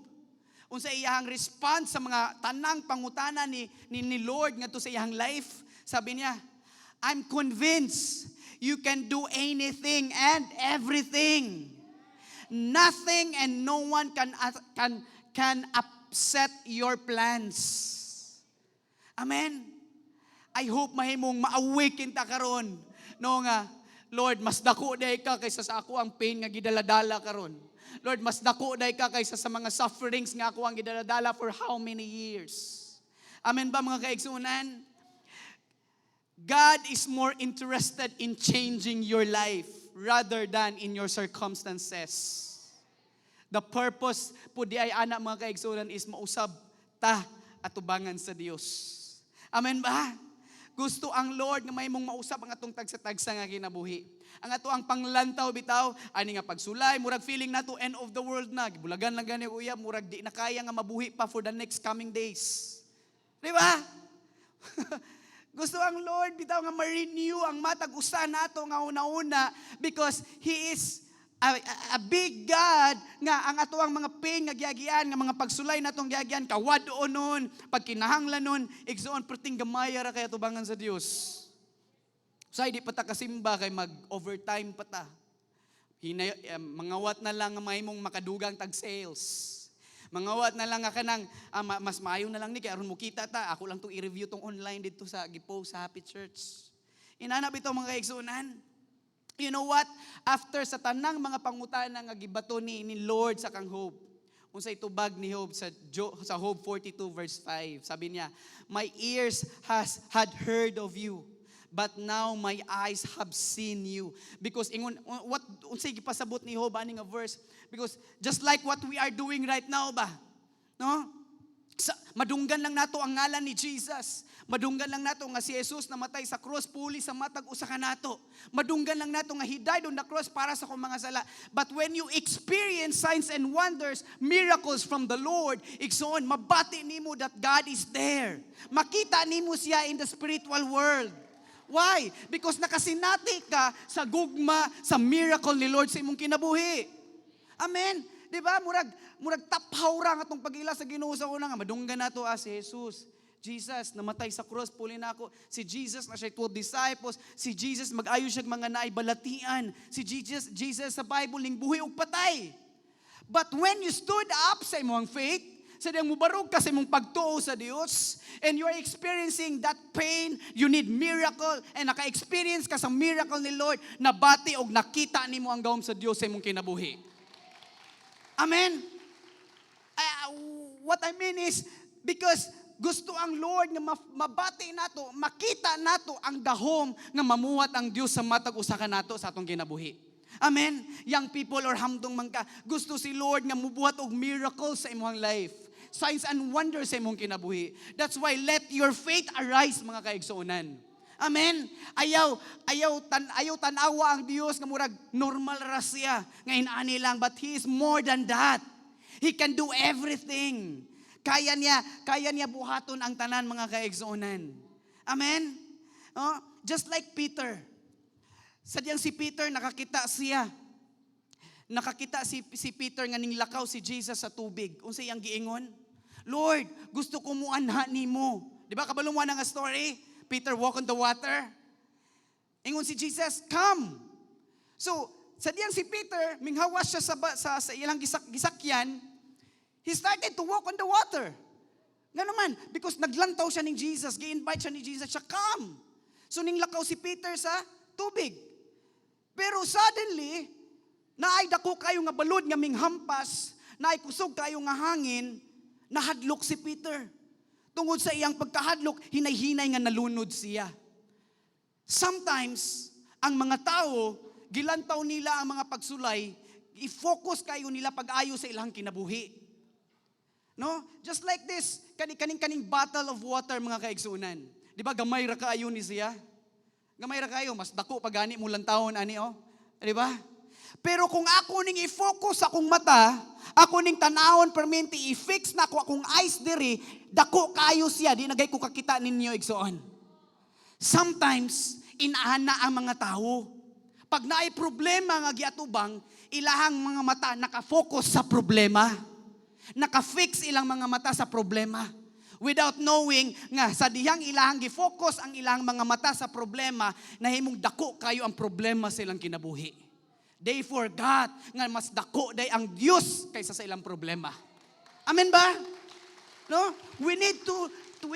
Unsa iyahang response sa mga tanang pangutana ni Lord ngadto sa iyahang life? Sabi niya, "I'm convinced you can do anything and everything. Nothing and no one can upset your plans." Amen. I hope mahimong ma-awaken ta karon, no, nga Lord, mas dako diay ka kaysa sa ako ang pain nga gidaladala karon. Lord, mas dako diay ka kaysa sa mga sufferings nga ako ang gidaladala for how many years. Amen ba, mga kaigsunan? God is more interested in changing your life rather than in your circumstances. The purpose po diay ana, mga kaigsunan, is mausab ta atubangan sa Dios. Amen ba? Gusto ang Lord nga mahimong mausab ang atong tagsa-tagsa nga kinabuhi. Ang ato ang panglantaw bitaw ani nga pagsulay, murag feeling nato end of the world na. Gibulagan lang gani uyab, murag di na kaya nga mabuhi pa for the next coming days. Di ba? Gusto ang Lord bitaw nga ma-renew ang matag usa nato nga una-una because He is a big God nga ang ato ang mga pain nga giagian, nga mga pagsulay natong giagian, kawad-on nun, pagkinahanglan nun, igsoon, perting gamaya ra kay atubangan sa Dios. Say di pa ta kasimba kay mag-overtime pa ta. Hinay, mangawat na lang nga mahimong makadugang tag sales. Mangawat na lang nga kanang mas maayo na lang ni kay aron mo kita ta. Ako lang tong i-review tong online dito sa gipost sa Happy Church. Inana bitaw, mga kaigsunan. You know what? After sa tanang mga pangutana nga gibato ni Lord sa kang Job, unsay tubag ni Job sa Job 42 verse 5? Sabi niya, "My ears has had heard of you, but now my eyes have seen you." Because ingon what, unsay gipasabot ni Job ani nga verse? Because just like what we are doing right now ba? No? Madunggan lang nato ang ngalan ni Jesus. Madunggan lang nato nga si Jesus namatay sa cross puli sa matag usa ka nato. Madunggan lang nato nga He died on the cross para sa akong mga sala. But when you experience signs and wonders, miracles from the Lord, igsoon, mabati nimo that God is there. Makita nimo siya in the spiritual world. Why? Because nakasinati ka sa gugma, sa miracle ni Lord sa imong kinabuhi. Amen. Di ba? Murag taphaw ra ang atong pag-ila sa Ginoo sa una nga madunggan nato ah, si Jesus. Jesus namatay sa cross puli nako. Si Jesus naa siya'y 12 disciples. Si Jesus mag-ayo siya mga naay balatian. Si Jesus sa Bible ning buhi ug patay. But when you stood up sa imong faith, sa diyang mubarog ka sa imong pagtuo sa Dios, and you are experiencing that pain, you need miracle, and naka-experience ka sa miracle ni Lord, nabati og nakita nimo ang gahom sa Dios sa imong kinabuhi. Amen? What I mean is, because gusto ang Lord nga mabati nato, makita nato ang gahom nga mamuhat ang Dios sa matag usa ka nato sa atong kinabuhi. Amen? Young people or hamtong man ka, gusto si Lord nga mubuhat og miracles sa imong life. Signs and wonders sa imong kinabuhi. That's why let your faith arise, mga kaigsuonan. Amen. Ayaw tan-awa ang Dios nga murag normal ra siya nga inani lang, but He is more than that. He can do everything. Kaya niya buhaton ang tanan, mga kaigsuonan. Amen. Oh, just like Peter. Sadyang si Peter nakakita siya. Nakakita si Peter nga ninglakaw si Jesus sa tubig. Unsa iyang giingon? "Lord, gusto ko muanha nimo." Di ba kabalo mo nga story? Peter walk on the water. Ingon si Jesus, "Come." So, sadyang si Peter, minghawas siya sa ilang gisakyan, he started to walk on the water. Nga naman, because naglantaw siya ni Jesus, gi-invite siya ni Jesus, siya, "Come." So, ninglakaw si Peter sa tubig. Pero suddenly, naay dako kayo nga balod nga minghampas, naay kusog kayo nga hangin, nahadlok si Peter. Tungod sa iyang pagkahadlok, hinay-hinay nga nalunod siya. Sometimes, ang mga tao, gilantaw nila ang mga pagsulay, i-focus kayo nila pag-ayo sa ilang kinabuhi. No? Just like this, kani kaning kaning bottle of water, mga kaigsunan. Di ba gamay ra kaayo ni siya? Gamay ra kayo, mas dako pa gani mo lantawon ani oh. Di ba? Pero kung ako ning i-focus sa akong mata, ako ning tanawon permente, i-fix na ako akong eyes diri, dako kayo siya, di na gay ko kakita ninyo, igsoon. Sometimes, inaana ang mga tao. Pag naay problema nga giatubang, ilahang mga mata naka-focus sa problema. Naka-fix ilang mga mata sa problema. Without knowing nga sa dihang ilahang gi-focus ang ilang mga mata sa problema, nahimong dako kayo ang problema sa ilang kinabuhi. They forgot nga mas dako day ang Dios kaysa sa ilang problema. Amen ba? No? We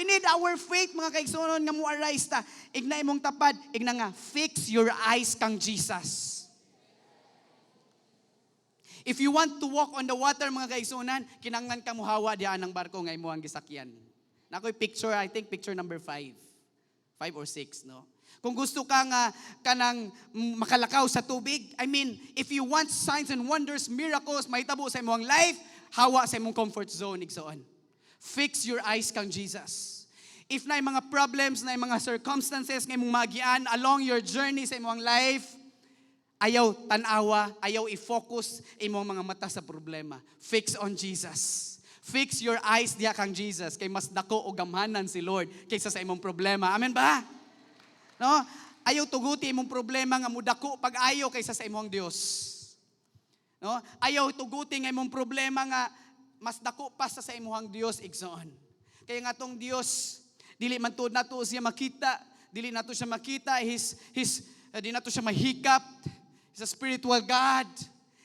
need our faith, mga kaigsuonan, nga mo arise ta. Igna imong tapad, igna nga fix your eyes kang Jesus. If you want to walk on the water, mga kaigsuonan, kinanglan ka muhawa diyan ng barko nga imo ang gisakyan. Nakoy picture, I think picture number 5. 5 or 6, no? Kung gusto ka nga kanang makalakaw sa tubig, I mean, if you want signs and wonders, miracles, mahitabo sa imong life, hawa sa imong comfort zone, igsoon. Fix your eyes kang Jesus. If na mga problems, na mga circumstances nga imong magian along your journey sa imong life, ayaw tanawa, ayaw i-focus imong mga mata sa problema. Fix on Jesus. Fix your eyes diha kang Jesus kay mas dako og gamhanan si Lord kaysa sa imong problema. Amen ba? No? Ayaw tuguti imong problema nga mudako pag-ayo kaysa sa imong Dios. No? Ayaw tuguti nga imong problema nga mas dako pa sa imong Dios, igsoon. Kaya nga tong Dios dili man tuod nato siya makita, dili nato siya makita, his di nato siya mahikap. He's a spiritual God.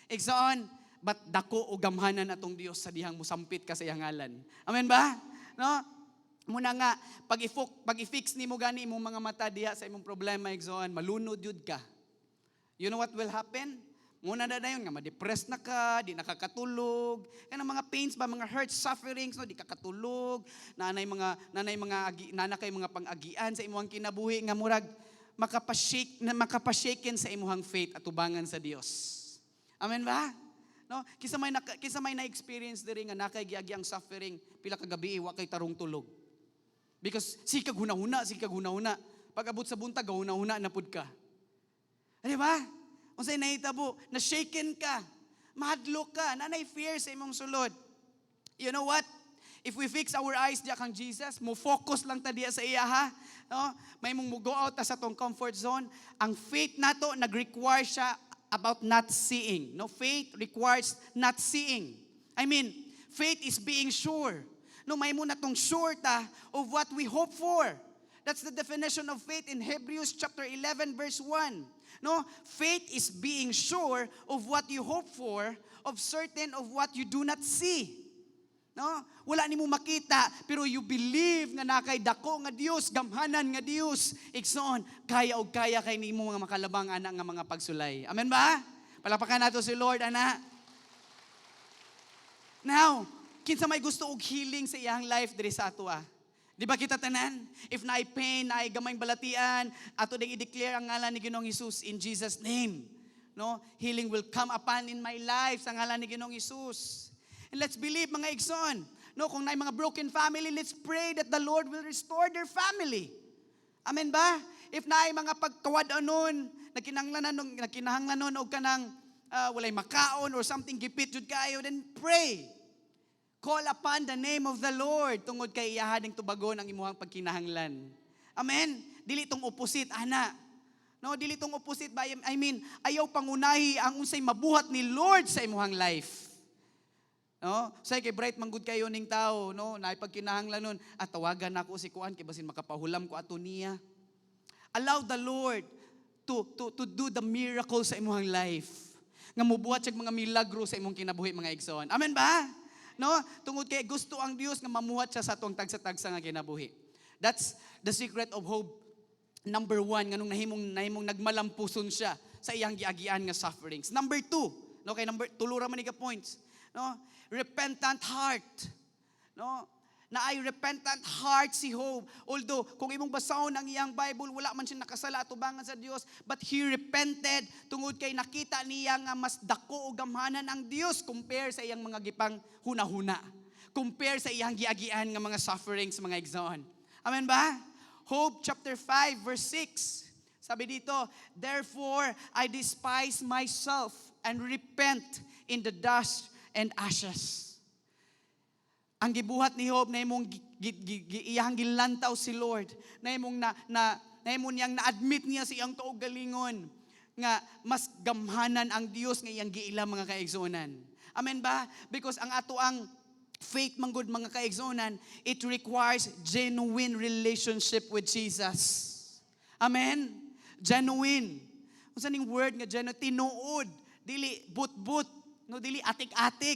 Igsoon, but dako o gamhanan atong Dios sa dihang musampit ka sa iyang ngalan. Amen ba? No? Muna nga pag i-fix nimo gani imong mga mata diha sa imong problema, igsoon, malunod yun ka. You know what will happen? Muna na dayon nga ma-depress na ka, di nakakatulog. Kanang mga pains ba, mga hurts, sufferings, no, di ka katulog. Nanay mga kay mga pang-agian sa imong kinabuhi nga murag makapa-shake na makapa-shaken sa imong faith atubangan sa Dios. Amen ba? No? Kisa may na-experience diri nga nakay giagi ang suffering pila ka gabi wa kay tarong tulog. Because sikag huna-huna, sikag huna-huna. Pag abot sa buntag, huna-huna na pud ka. Di ba? Unsay nahitabo, na shaken ka, mahadlok ka, nanay fear sa imong sulod. You know what? If we fix our eyes diya kang Jesus, mo focus lang ta diya sa iya ha. No? May mong mo go out ta sa atong comfort zone. Ang faith nato nag-require siya about not seeing. No, faith requires not seeing. I mean, faith is being sure. No, may mo na tong sure ta of what we hope for. That's the definition of faith in Hebrews chapter 11 verse 1. No, faith is being sure of what you hope for, of certain of what you do not see. No? Wala nimo makita pero you believe nga nakay dako nga Dios, gamhanan nga Dios. Igsoon, kaya og kaya kay nimo nga makalabang ana nga mga pagsulay. Amen ba? Palakpakan nato si Lord ana. Now, kinsa may gusto og healing sa iyang life diri sa ato ah? Di ba kita tanan? If naay pain, naay gamayng balatian, ato ding i-declare ang ngalan ni Ginoong Hesus in Jesus' name. No? Healing will come upon in my life sa ngalan ni Ginoong Hesus. And let's believe, mga igsoon. No, kung naay mga broken family, let's pray that the Lord will restore their family. Amen ba? If naay mga pagkawad-anon, nagkinahanglanon og kanang walay makaon or something, gipit jud kayo, then pray. Call upon the name of the Lord tungod kay iyaha ning tubagon ang imuhang pagkinahanglan. Amen. Dili tong opposite ana. No, dili tong opposite ba? I mean, ayaw pangunahi ang unsay mabuhat ni Lord sa imuhang life. No? Say kay bright manggud kayo ning tao, no? Naay pagkinahanglan nun, at tawagan nako si kuan kay basin makapahulam ko ato niya. Allow the Lord to do the miracle sa imuhang life. Nga mubuhat siya mga milagro sa imong kinabuhi, mga igsoon. Amen ba? No? Tungod kay gusto ang Dios nga mamuhat siya sa atong tagsa-tagsa nga kinabuhi. That's the secret of hope. Number one, nganong nahimong nagmalampuson siya sa iyang giagian nga sufferings. Number two, no, kay number tulo ra man ni ka points. No? Repentant heart. No? Na ay repentant heart si Job. Although, kung imong basahon ang iyang Bible, wala man siya nakasala atubangan sa Dios, but he repented tungod kay nakita niya nga mas dako o gamhanan ang Dios compare sa iyang mga gipang huna-huna. Compare sa iyang giagian nga mga sufferings, mga igsoon. Amen ba? Job chapter 5 verse 6. Sabi dito, "Therefore, I despise myself and repent in the dust and ashes." Ang gibuhat ni Job na imong iyang gilantaw si Lord, na na imo niyang na-admit niya sa iyang kaugalingon nga mas gamhanan ang Dios nga iyang giila, mga kaigsuonan. Amen ba? Because ang ato ang faith manggod, mga kaigsuonan, it requires genuine relationship with Jesus. Amen? Genuine. Unsa ning word nga genuine? Tinuod, dili but-but, no, dili atik-atik.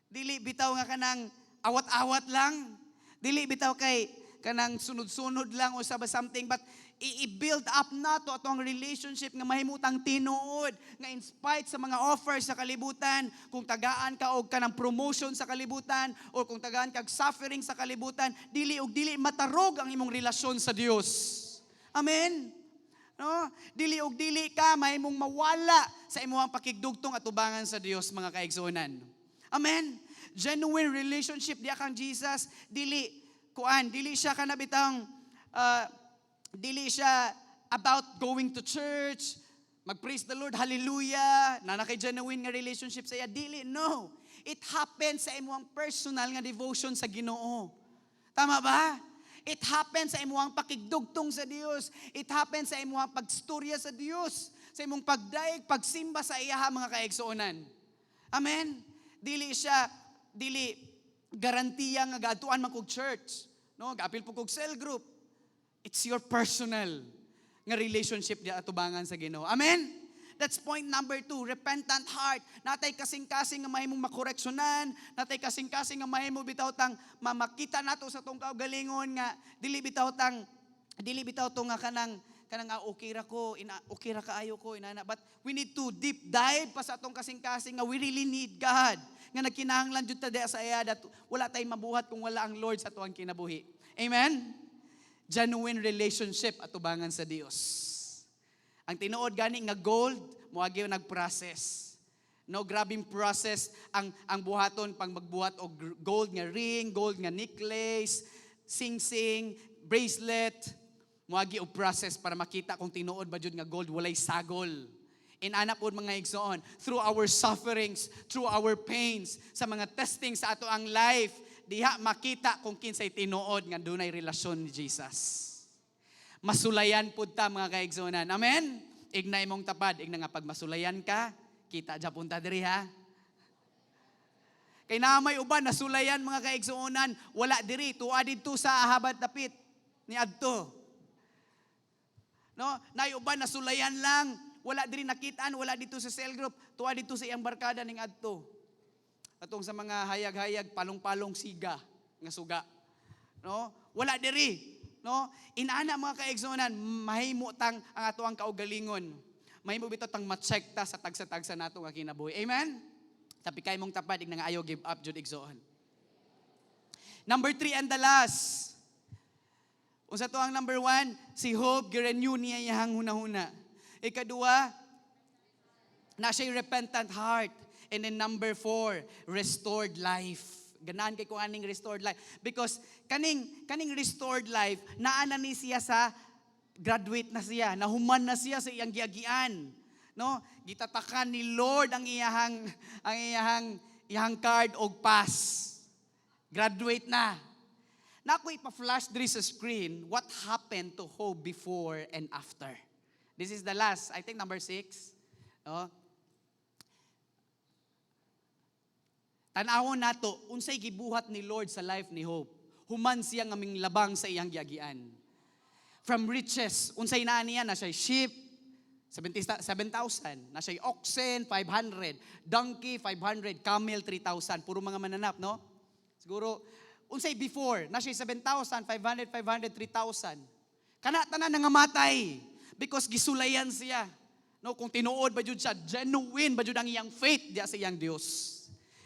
Dili bitaw nga kanang awat-awat lang. Dili bitaw kay kanang sunod-sunod lang o sa something, but i-build up nato atong relationship nga mahimutang tinuod nga in spite sa mga offers sa kalibutan, kung tagaan ka og kanang promotion sa kalibutan or kung tagaan kag suffering sa kalibutan, dili og dili matarog ang imong relasyon sa Dios. Amen. No, dili og dili ka mahimong mawala sa imong pakigdugtong atubangan sa Dios, mga kaigsuonan. Amen. Genuine relationship diya kang Jesus, dili kuan, dili siya kana bitang dili siya about going to church, mag-praise the Lord, hallelujah, na kay genuine nga relationship sa iya. Dili, no. It happens sa imong personal nga devotion sa Ginoo. Tama ba? It happens sa imong pakigdugtong sa Dios. It happens sa imong pagstorya sa Dios, sa imong pagdaig, pagsimba sa iyaha, mga kaigsuonan. Amen. Dili siya dili garantiya nga gaadtuan man kog church, no? Gaapil po kog cell group. It's your personal nga relationship di atubangan sa Ginoo. Amen. That's point number two, repentant heart. Natay kasing-kasing nga mahimong makoreksyonan, natay kasing-kasing nga mahimo bitaw tang mamakita nato sa tong kaugalingon nga dili bitaw to nga kanang ah, okay ra ko, ina, okay ra kaayo ko, inana. But we need to deep dive pa sa atong kasing-kasing nga we really need God. Nga nagkinahanglan jud ta diha sa iya that wala tay mabuhat kung wala ang Lord sa atuang kinabuhi. Amen? Genuine relationship atubangan sa Dios. Ang tinuod gani nga gold, moagi nag-process. No, grabing process ang buhaton pang magbuhat og gold nga ring, gold nga necklace, sing-sing, bracelet. Moagi og process para makita kung tinuod ba jud nga gold, walay sagol. Inana pod, mga igsoon, through our sufferings, through our pains, sa mga testing sa ato ang life, Diha makita kung kinsay tinuod nga dunay relasyon ni Jesus. Masulayan pud ta, mga kaigsuonan. Amen? Igna imong tapad, igna nga pag masulayan ka, kita japon ta diri ha. Kay naa may uban nasulayan, mga kaigsuonan, wala diri, tuwa didto sa habat dapit ni adto. No, naay uban nasulayan lang, wala diri nakitaan, wala dito sa cell group, tuwa dito sa iyang barkada ning adto. Atong sa mga hayag-hayag, palong-palong siga nga suga. No? Wala diri. No? Inana, mga kaigsuonan, mahimo tang ang ato ang kaugalingon. Mahimo bitaw tang ma-check ta sa tagsa-tagsa nato nga kinabuhi. Amen? Tapi kay mong tapad, igna nga ayaw give up jud, igsoon. Number three and the last. Unsa to ang number one? Si Job, girenew niya iyang hunahuna. Ikadua, na siya repentant heart. And then number four, restored life. Ganahan kay ko aning restored life. Because kaning restored life, naa na ni siya sa graduate na siya, nahuman na siya sa iyang giagian. No? Gitatakan ni Lord ang iyahang card og pass. Graduate na. Na ako ipa-flash diri sa screen what happened to Job before and after. This is the last, I think number six. No? Tanawon nato unsay gibuhat ni Lord sa life ni Job. Human siya nga labang sa iyang giagian. From riches, unsay naa niya? Na siya sheep 7,000, na siya oxen 500, donkey 500, camel 3,000, puro mga mananap, no? Siguro unsay before, na siya 7,000, 500, 500, 3,000. Kana tanan nangamatay because gisulayan siya. No, kung tinuod ba jud siya, genuine ba jud ang iyang faith diya sa iyang Dios.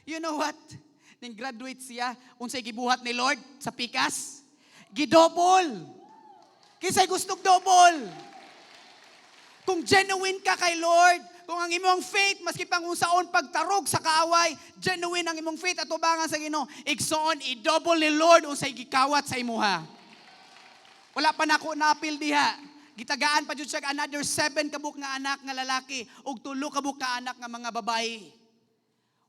You know what? Ning graduate siya, unsay gibuhat ni Lord sa pikas? Gidouble. Kinsay gustong double? Kung genuine ka kay Lord, kung ang imong faith, maski pang unsaon pagtarog sa kaaway, genuine ang imong faith at tubangan sa Ginoo, igsoon, i-double ni Lord unsay gikawat sa imuha. Wala pa nako naapil diha. Gitagaan pa jud siya another seven kabuk nga anak nga lalaki ug tulo kabuk ka anak nga mga babayi.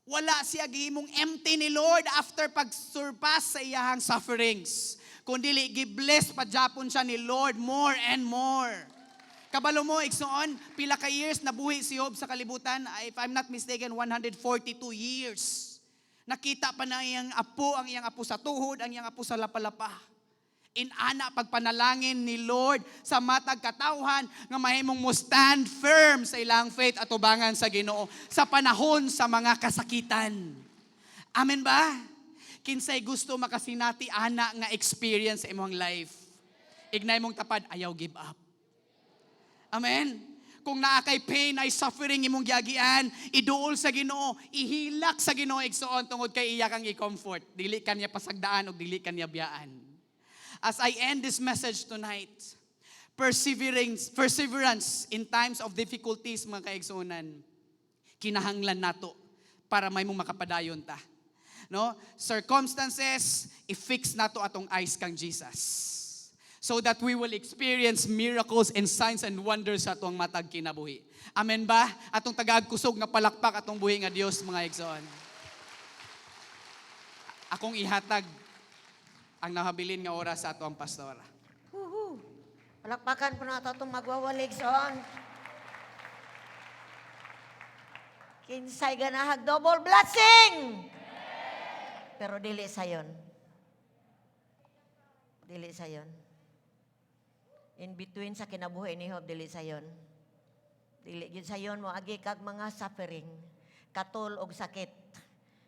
Wala siya gihimong empty ni Lord after pag-surpass sa iyahang sufferings. Kung dili, gi-bless pa japon siya ni Lord more and more. Kabalo mo, igsoon, pila ka years nabuhi si Job sa kalibutan? If I'm not mistaken, 142 years. Nakita pa na iyang apo, ang iyang apo sa tuhod, ang iyang apo sa lapalapa. Inana pagpanalangin ni Lord sa matag katawhan nga mahimong mo stand firm sa ilang faith at tubangan sa Ginoo sa panahon sa mga kasakitan. Amen ba? Kinsay gusto makasinati ana nga experience sa imong life? Ignay mong tapad, ayaw give up. Amen? Kung naa kay pain ay suffering imong giagian, iduol sa Ginoo, ihilak sa Ginoo, igsoon, tungod kay iya kang i-comfort. Dili kanya pasagdaan og dili kanya biyaan. As I end this message tonight, perseverance in times of difficulties, mga kaigsuonan, kinahanglan nato para may mong makapadayon ta. No? Circumstances, i-fix nato atong eyes kang Jesus. So that we will experience miracles and signs and wonders sa atong matag kinabuhi. Amen ba? Atong tagaag kusog nga palakpak atong buhi nga Dios, mga igsoon. Akong ihatag ang nahabilin nga oras sa ato ang pastora. Woohoo! Palakpakan po nato itong magwawalig son. Kinsay ganahag double blessing! Pero dili sayon. Dili sayon. In between sa kinabuhi ni Job, dili sayon. Dili gyud sayon mo agi kag mga suffering. Katol og sakit.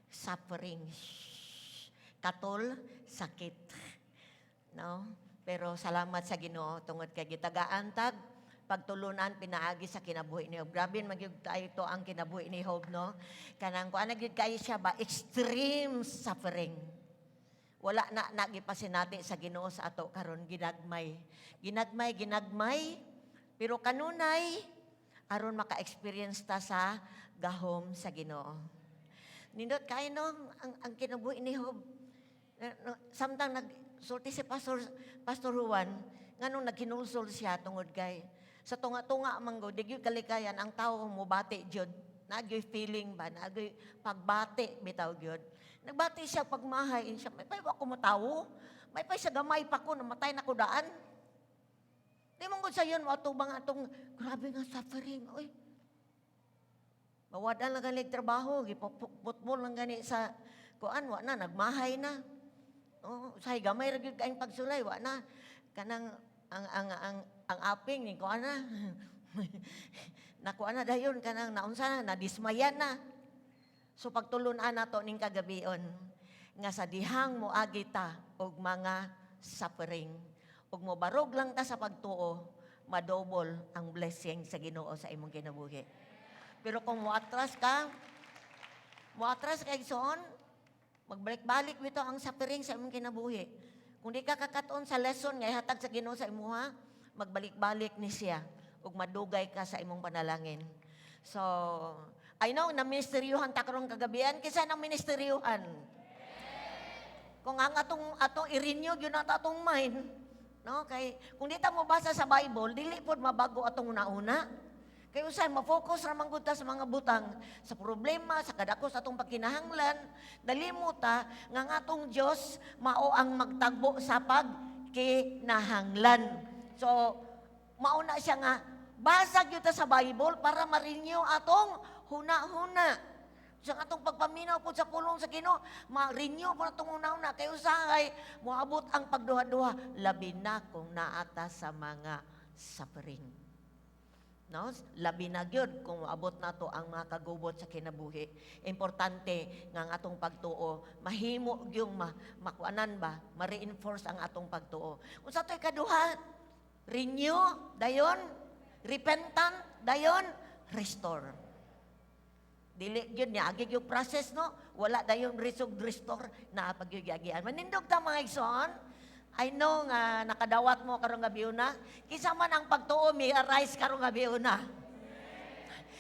Suffering. Shh. Katol, sakit. No? Pero salamat sa Ginoo tungod kay gitagaan tag pagtulunan pinaagi sa kinabuhi ni Job. Grabe man gyud tayo to ang kinabuhi ni Job, no? Kanang kuan na gyud kayo siya ba, extreme suffering. Wala na nagipasinati sa Ginoo sa ato karon, ginagmay. Ginagmay, ginagmay. Pero kanunay aron maka-experience ta sa gahom sa Ginoo. Nindot kay no ang kinabuhi ni Job. No, samtang nagsulti si Pastor Juan, nganong naghinulsol siya tungod kay sa tunga-tunga man gud, di gyud kalikayan ang tao mobati jud. Naa gyoy feeling ba, naa gyoy pagbati bitaw gyud. Nagbati siya pagmahay siya, "Maypay wa ko matawo. Maypay sa gamay pa ko, namatay na ko daan." Di man gud sayon mo atubang atong grabe nga suffering. Uy. Mawadan lang gani trabaho, giputmol lang gani sa kuan, wa na nagmahay na. Oh, usahay gamay ra gyud kaayong pagsulay, wa na. Kanang ang aping ni kuan na. Nakuan na dayon kanang naunsa na, nadismayan na. So pagtulunan nato ning kagabion nga sa dihang moagi ta og mga suffering ug mobarog lang ta sa pagtuo, madouble ang blessing sa Ginoo sa imong kinabuhi. Pero kung moatras ka, moatras ka, igsoon, magbalik-balik bitaw ang suffering sa imong kinabuhi. Kung di ka kakaton sa lesson nga ihatag sa Ginoo sa imuha, magbalik-balik ni siya ug madugay ka sa imong panalangin. So, I know na ministeryuhan ta karong kagabian. Kinsa nang ministeryuhan? Kung ang atong i-renew gyud nato atong mind, no? Kay kung di ta mobasa sa Bible, dili pod mabago atong una-una. Kay usay ma-focus ra man gud ta sa mga butang, sa problema, sa kadako sa atong pagkinahanglan, nalimot ta nga ang atong Dios mao ang magtagbo sa pagkinahanglan. So, mao na siya nga basa gyud ta sa Bible para ma-renew atong huna-huna. Sa atong pagpaminaw po sa pulong sa Ginoo, ma-renew po atong huna-huna kay usahay moabot ang pagduha-duha, labi na kung naa ta sa mga suffering. No? Labi na gyud kung moabot nato ang mga kagubot sa kinabuhi. Importante nga ang atong pagtuo mahimo gyung makuanan ba, ma-reinforce ang atong pagtuo. Unsa to'y kaduha? Renew, dayon, repentant, dayon, restore. Dili gyud niya agi yung process, no? Wala dayon resug restore na pagyugiagian. Manindog ta, mga igsoon. I know nga nakadawat mo karong gabi una. Kinsa man ang pagtuo mi arise karong gabi una?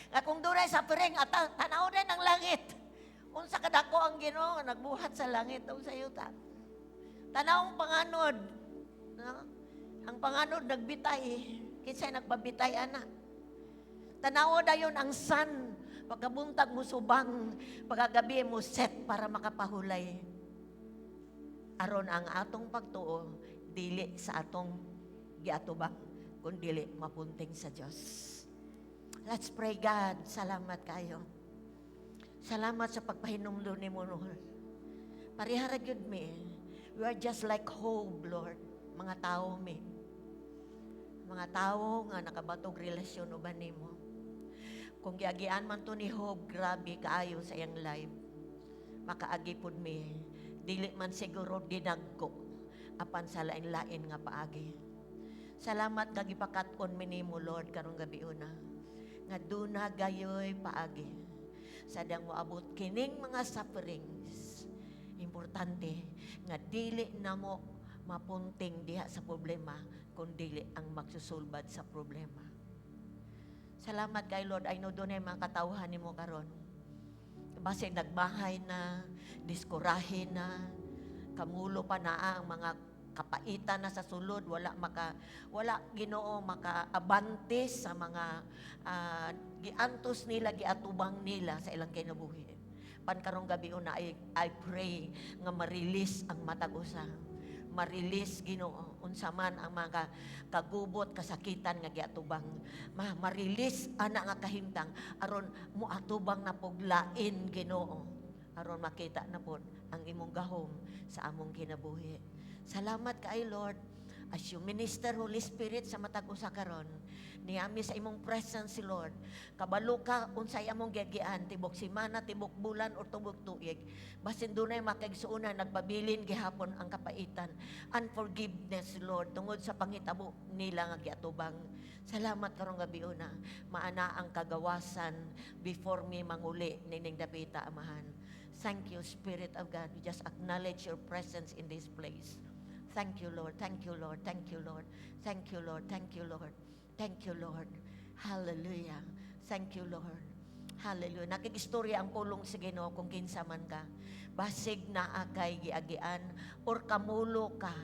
Nga kung dunay suffering ata tanaw din ang langit. Unsa kadako ang Ginoo nga nagbuhat sa langit ug sa yuta. Tanaw ang panganod. No? Ang panganod nagbitay. Kinsay nagpabitay ana? Tanaw dayon ang sun. Pagkabuntag mo subang, pagkagabi mo set para makapahulay. Aron ang atong pagtuo dili sa atong giatubang, kun dili mapunting sa Dios. Let's pray. God. Salamat kayo. Salamat sa pagpahinumdum nimo, Lord. Parehara gyud mi. We are just like Job, Lord. Mga tao mi. Mga tao nga nakabatog relasyon uban nimo. Kung giagian man to ni Job, grabe kaayo sa iyang life. Makaagi pud mi. Dili man siguro dinagko apan sa lain-lain nga paagi. Salamat kag gipakat-on mi nimo, Lord, karong gabi una. Nga duna gayoy paagi. Sa dihang moabot kining mga sufferings, importante nga dili namo mapunting diha sa problema, kun dili ang magsusulbad sa problema. Salamat kay Lord. I know dunay mga katawhan nimo karon. Base nagbahay na, diskurahe na, kamulo pa naa ang mga kapaitan na sa sulod, wala Ginoo makaabante sa mga giantos nila, giatubang nila sa ilang kinabuhi. Pan karong gabi una, I pray nga ma-release ang matag usa. Ma-release, Ginoo, unsa man ang mga kagubot, kasakitan nga giatubang. Ma-release ana nga kahimtang aron moatubang na pog lain, Ginoo. Aron makita na pod ang imong gahom sa among kinabuhi. Salamat kay Lord. As you minister, Holy Spirit, sa matag usa karon, niami sa imong presence, Lord. Kabalo ka unsay among giagian tibok semana, tibok bulan or tibok tuig. Basin dunay makaigsuonan nagpabilin gihapon ang kapaitan, unforgiveness, Lord, tungod sa panghitabo nila nga giatubang. Salamat karong gabi una. Maana ang kagawasan before me manguli nining dapita, Amahan. Thank you, Spirit of God. We just acknowledge your presence in this place. Thank you, Lord. Thank you, Lord. Thank you, Lord. Thank you, Lord. Thank you, Lord. Thank you, Lord. Hallelujah. Thank you, Lord. Hallelujah. Nakigistorya ang pulong sa Ginoo kung kinsa man ka. Basig naa kay giagian or kamulo ka,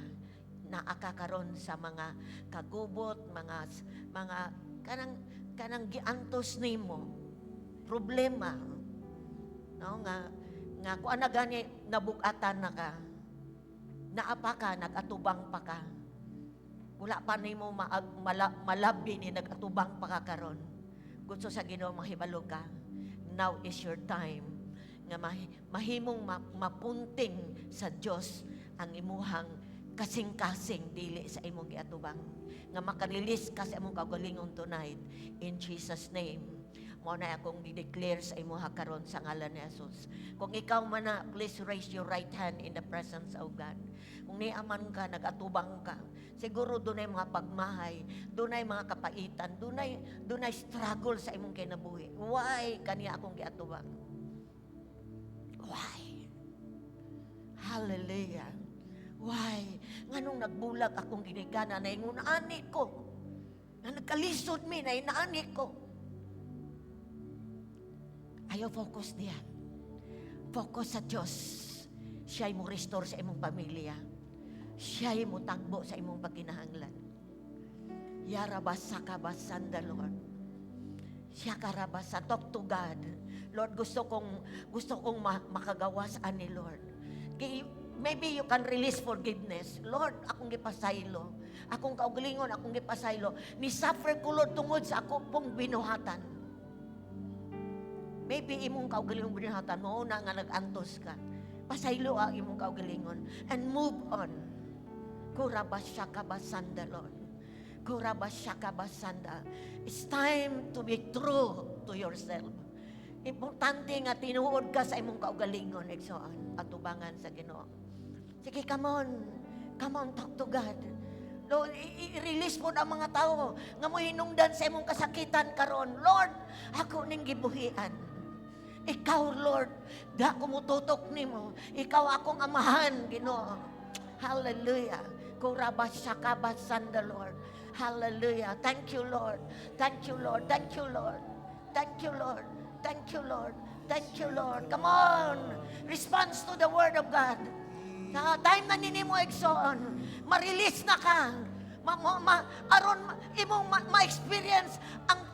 naa ka karon sa mga kagubot, mga kanang giantos nimo problema, no, nga Nga kuan na gani, nabugatan na ka. Naa pa ka, nag-atubang pa ka. Wala pa nimo malabi ni nag-atubang pa ka karon. Gusto sa Ginoo mahibalo ka. Now is your time nga mahimong mapunting sa Dios ang imuhang kasing-kasing dili sa imong giatubang. Nga makarelease ka sa imong kaugalingon tonight in Jesus' name. Mao na akong di-declare sa imuha karon sa ngalan ni Jesus. Kung ikaw man na, please raise your right hand in the presence of God. Kung naa man ka, nag-atubang ka, siguro dunay mga pagmahay, dunay mga kapaitan, dunay struggle sa imong kinabuhi. Why kaniya akong giatubang? Why? Hallelujah. Why? Nganong nagbulag akong ginikanan na ingon ani ko? Nga nagkalisod mi na inaani ko. Ayaw focus diya. Focus sa Diyos. Siya'y mo restore sa imong pamilya. Siya'y mo tagbo sa imong pagkinahanglan. Yarabasakabasanda, Lord. Siya karabasa. Talk to God. Lord, gusto kong makagawas ani, Lord. Maybe you can release forgiveness. Lord, akong gipasaylo. Akong kaugalingon, akong gipasaylo. Ni suffer ko, Lord, tungod sa ako pong binuhatan. Maybe imong kaugalingon binuhatan mo na nga nag-antos ka. Pasaylo ang imong kaugalingon and move on. Kurabasakabasanda, Lord. Kurabasakabasanda. It's time to be true to yourself. Importante nga tinuod ka sa imong kaugalingon, igsoon, atubangan sa Ginoo. Sige, come on. Come on, talk to God. Lord, i-release mo ang mga tao nga mo hinungdan sa imong kasakitan karon. Lord, ako ning gibuhian. Ikaw, Lord, da ko mututok nimo. Ikaw akong amahan, Ginoo. Hallelujah. Kurabasakabasanda, Lord. Hallelujah. Thank you, Lord. Thank you, Lord. Thank you, Lord. Thank you, Lord. Thank you, Lord. Thank you, Lord. Come on. Response to the word of God. Sa time na nini mo, igsoon, ma-release na ka. Aron imong ma-experience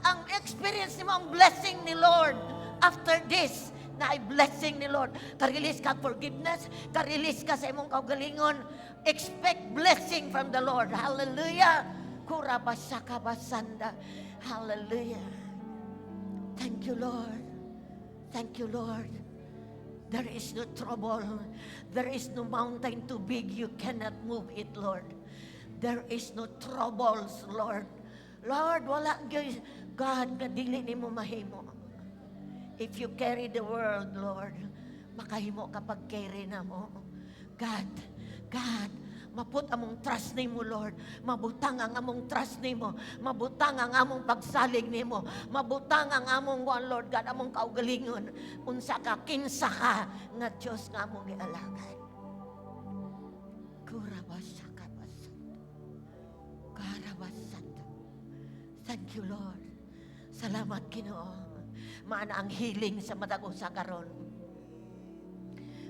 ang experience nimo ang blessing ni Lord after this na ay blessing ni Lord. Ka-release ka forgiveness, ka-release ka sa imong kaugalingon. Expect blessing from the Lord. Hallelujah. Kurabasakabasanda. Hallelujah. Thank you, Lord. Thank you, Lord. There is no trouble. There is no mountain too big. You cannot move it, Lord. There is no troubles, Lord. Lord, wala gyud, God nga dili nimo mahimo. If you carry the world, Lord, makahimo ka pag-carry namo. God, God, maput among trust nimo, Lord. Mabutang ang among trust nimo. Mabutang ang among pagsalig nimo. Mabutang ang among one, Lord God, among kaugalingon. Unsa ka, kinsa ka nga Dios nga among gialagad. Kurabasakabasanda. Karabasanda. Thank you, Lord. Salamat, Ginoo. Maana ang healing sa matag usa karon.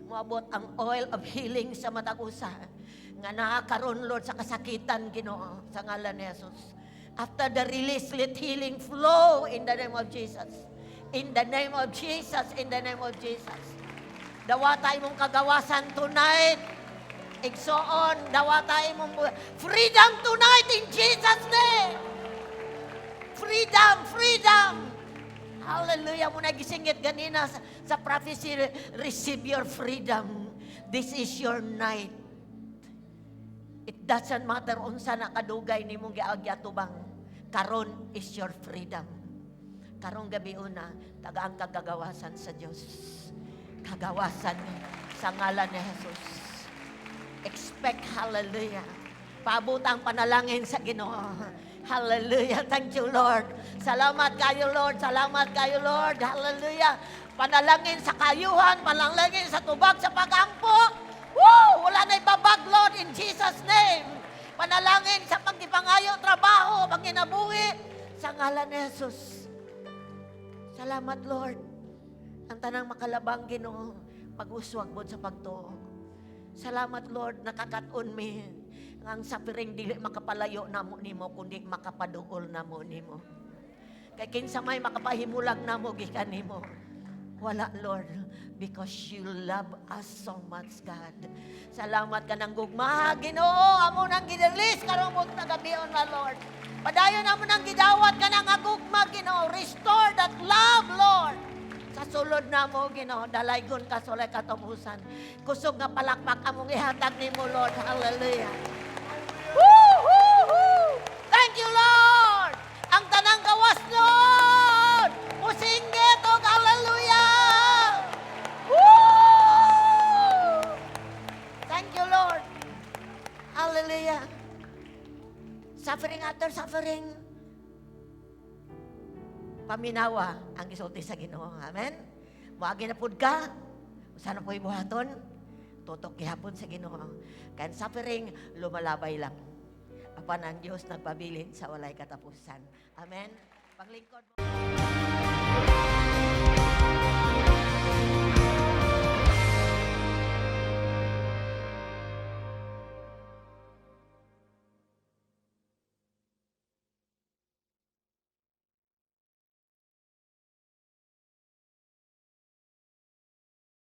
Moabot ang oil of healing sa matag usa nga naa karon, Lord, sa kasakitan, Ginoo, sa ngalan ni Jesus. After the release, let healing flow in the name of Jesus. In the name of Jesus, in the name of Jesus. Dawata imong kagawasan tonight. Igsoon, dawata imong freedom tonight in Jesus' name. Freedom, freedom. Hallelujah. Mao na gisingit ganina sa prophecy, receive your freedom. This is your night. It doesn't matter unsa na kadugay nimong giagyatubang. Karon is your freedom. Karong gabi una, tagaan kagagawasan sa Dios. Kagawasan sa ngalan ni Jesus. Expect hallelujah. Paabot ang panalangin sa Ginoo. Hallelujah. Thank you, Lord. Salamat kayo, Lord. Salamat kayo, Lord. Hallelujah. Panalangin sa kayuhan, panalangin sa tubag, sa pagampo. Woo! Wala na ibabag, Lord, in Jesus' name. Panalangin sa paggipangayo, trabaho, pagkinabuhi, sa ngalan ni Jesus. Salamat, Lord. Ang tanang makalabang, Ginoo, pag-uswag mo sa pagtuo. Salamat, Lord, nakakaton mi. Ang suffering dili makapalayo namo nimo kundi makapaduol namo nimo. Kay kinsa may makapahimulag namo gikan nimo. Wala, Lord, because you love us so much, God. Salamat kanang gugma, Ginoo. Amo nang gi-release karong buntag gabion na, Lord. Padayon amo nang gidawat kanang gugma, Ginoo. Restore that love, Lord. Sa sulod namo, Ginoo, dalaygon ka sa walay katapusan. Kusog nga palakpak among ihatag nimo, Lord. Hallelujah. Woo, woo, woo. Thank you, Lord. Ang tanang gawas, Lord. Musinggit og hallelujah. Woo! Thank you, Lord. Hallelujah. Suffering after suffering. Paminawa ang gisulti sa Ginoo. Amen? Moagi na pud ka. Usa na po'y buhaton? Tutok gihapon sa Ginoo. Kaya ang suffering, lumalabay lang. Apan ang Diyos nagpabilin sa walay katapusan. Amen? Paglingkod mo.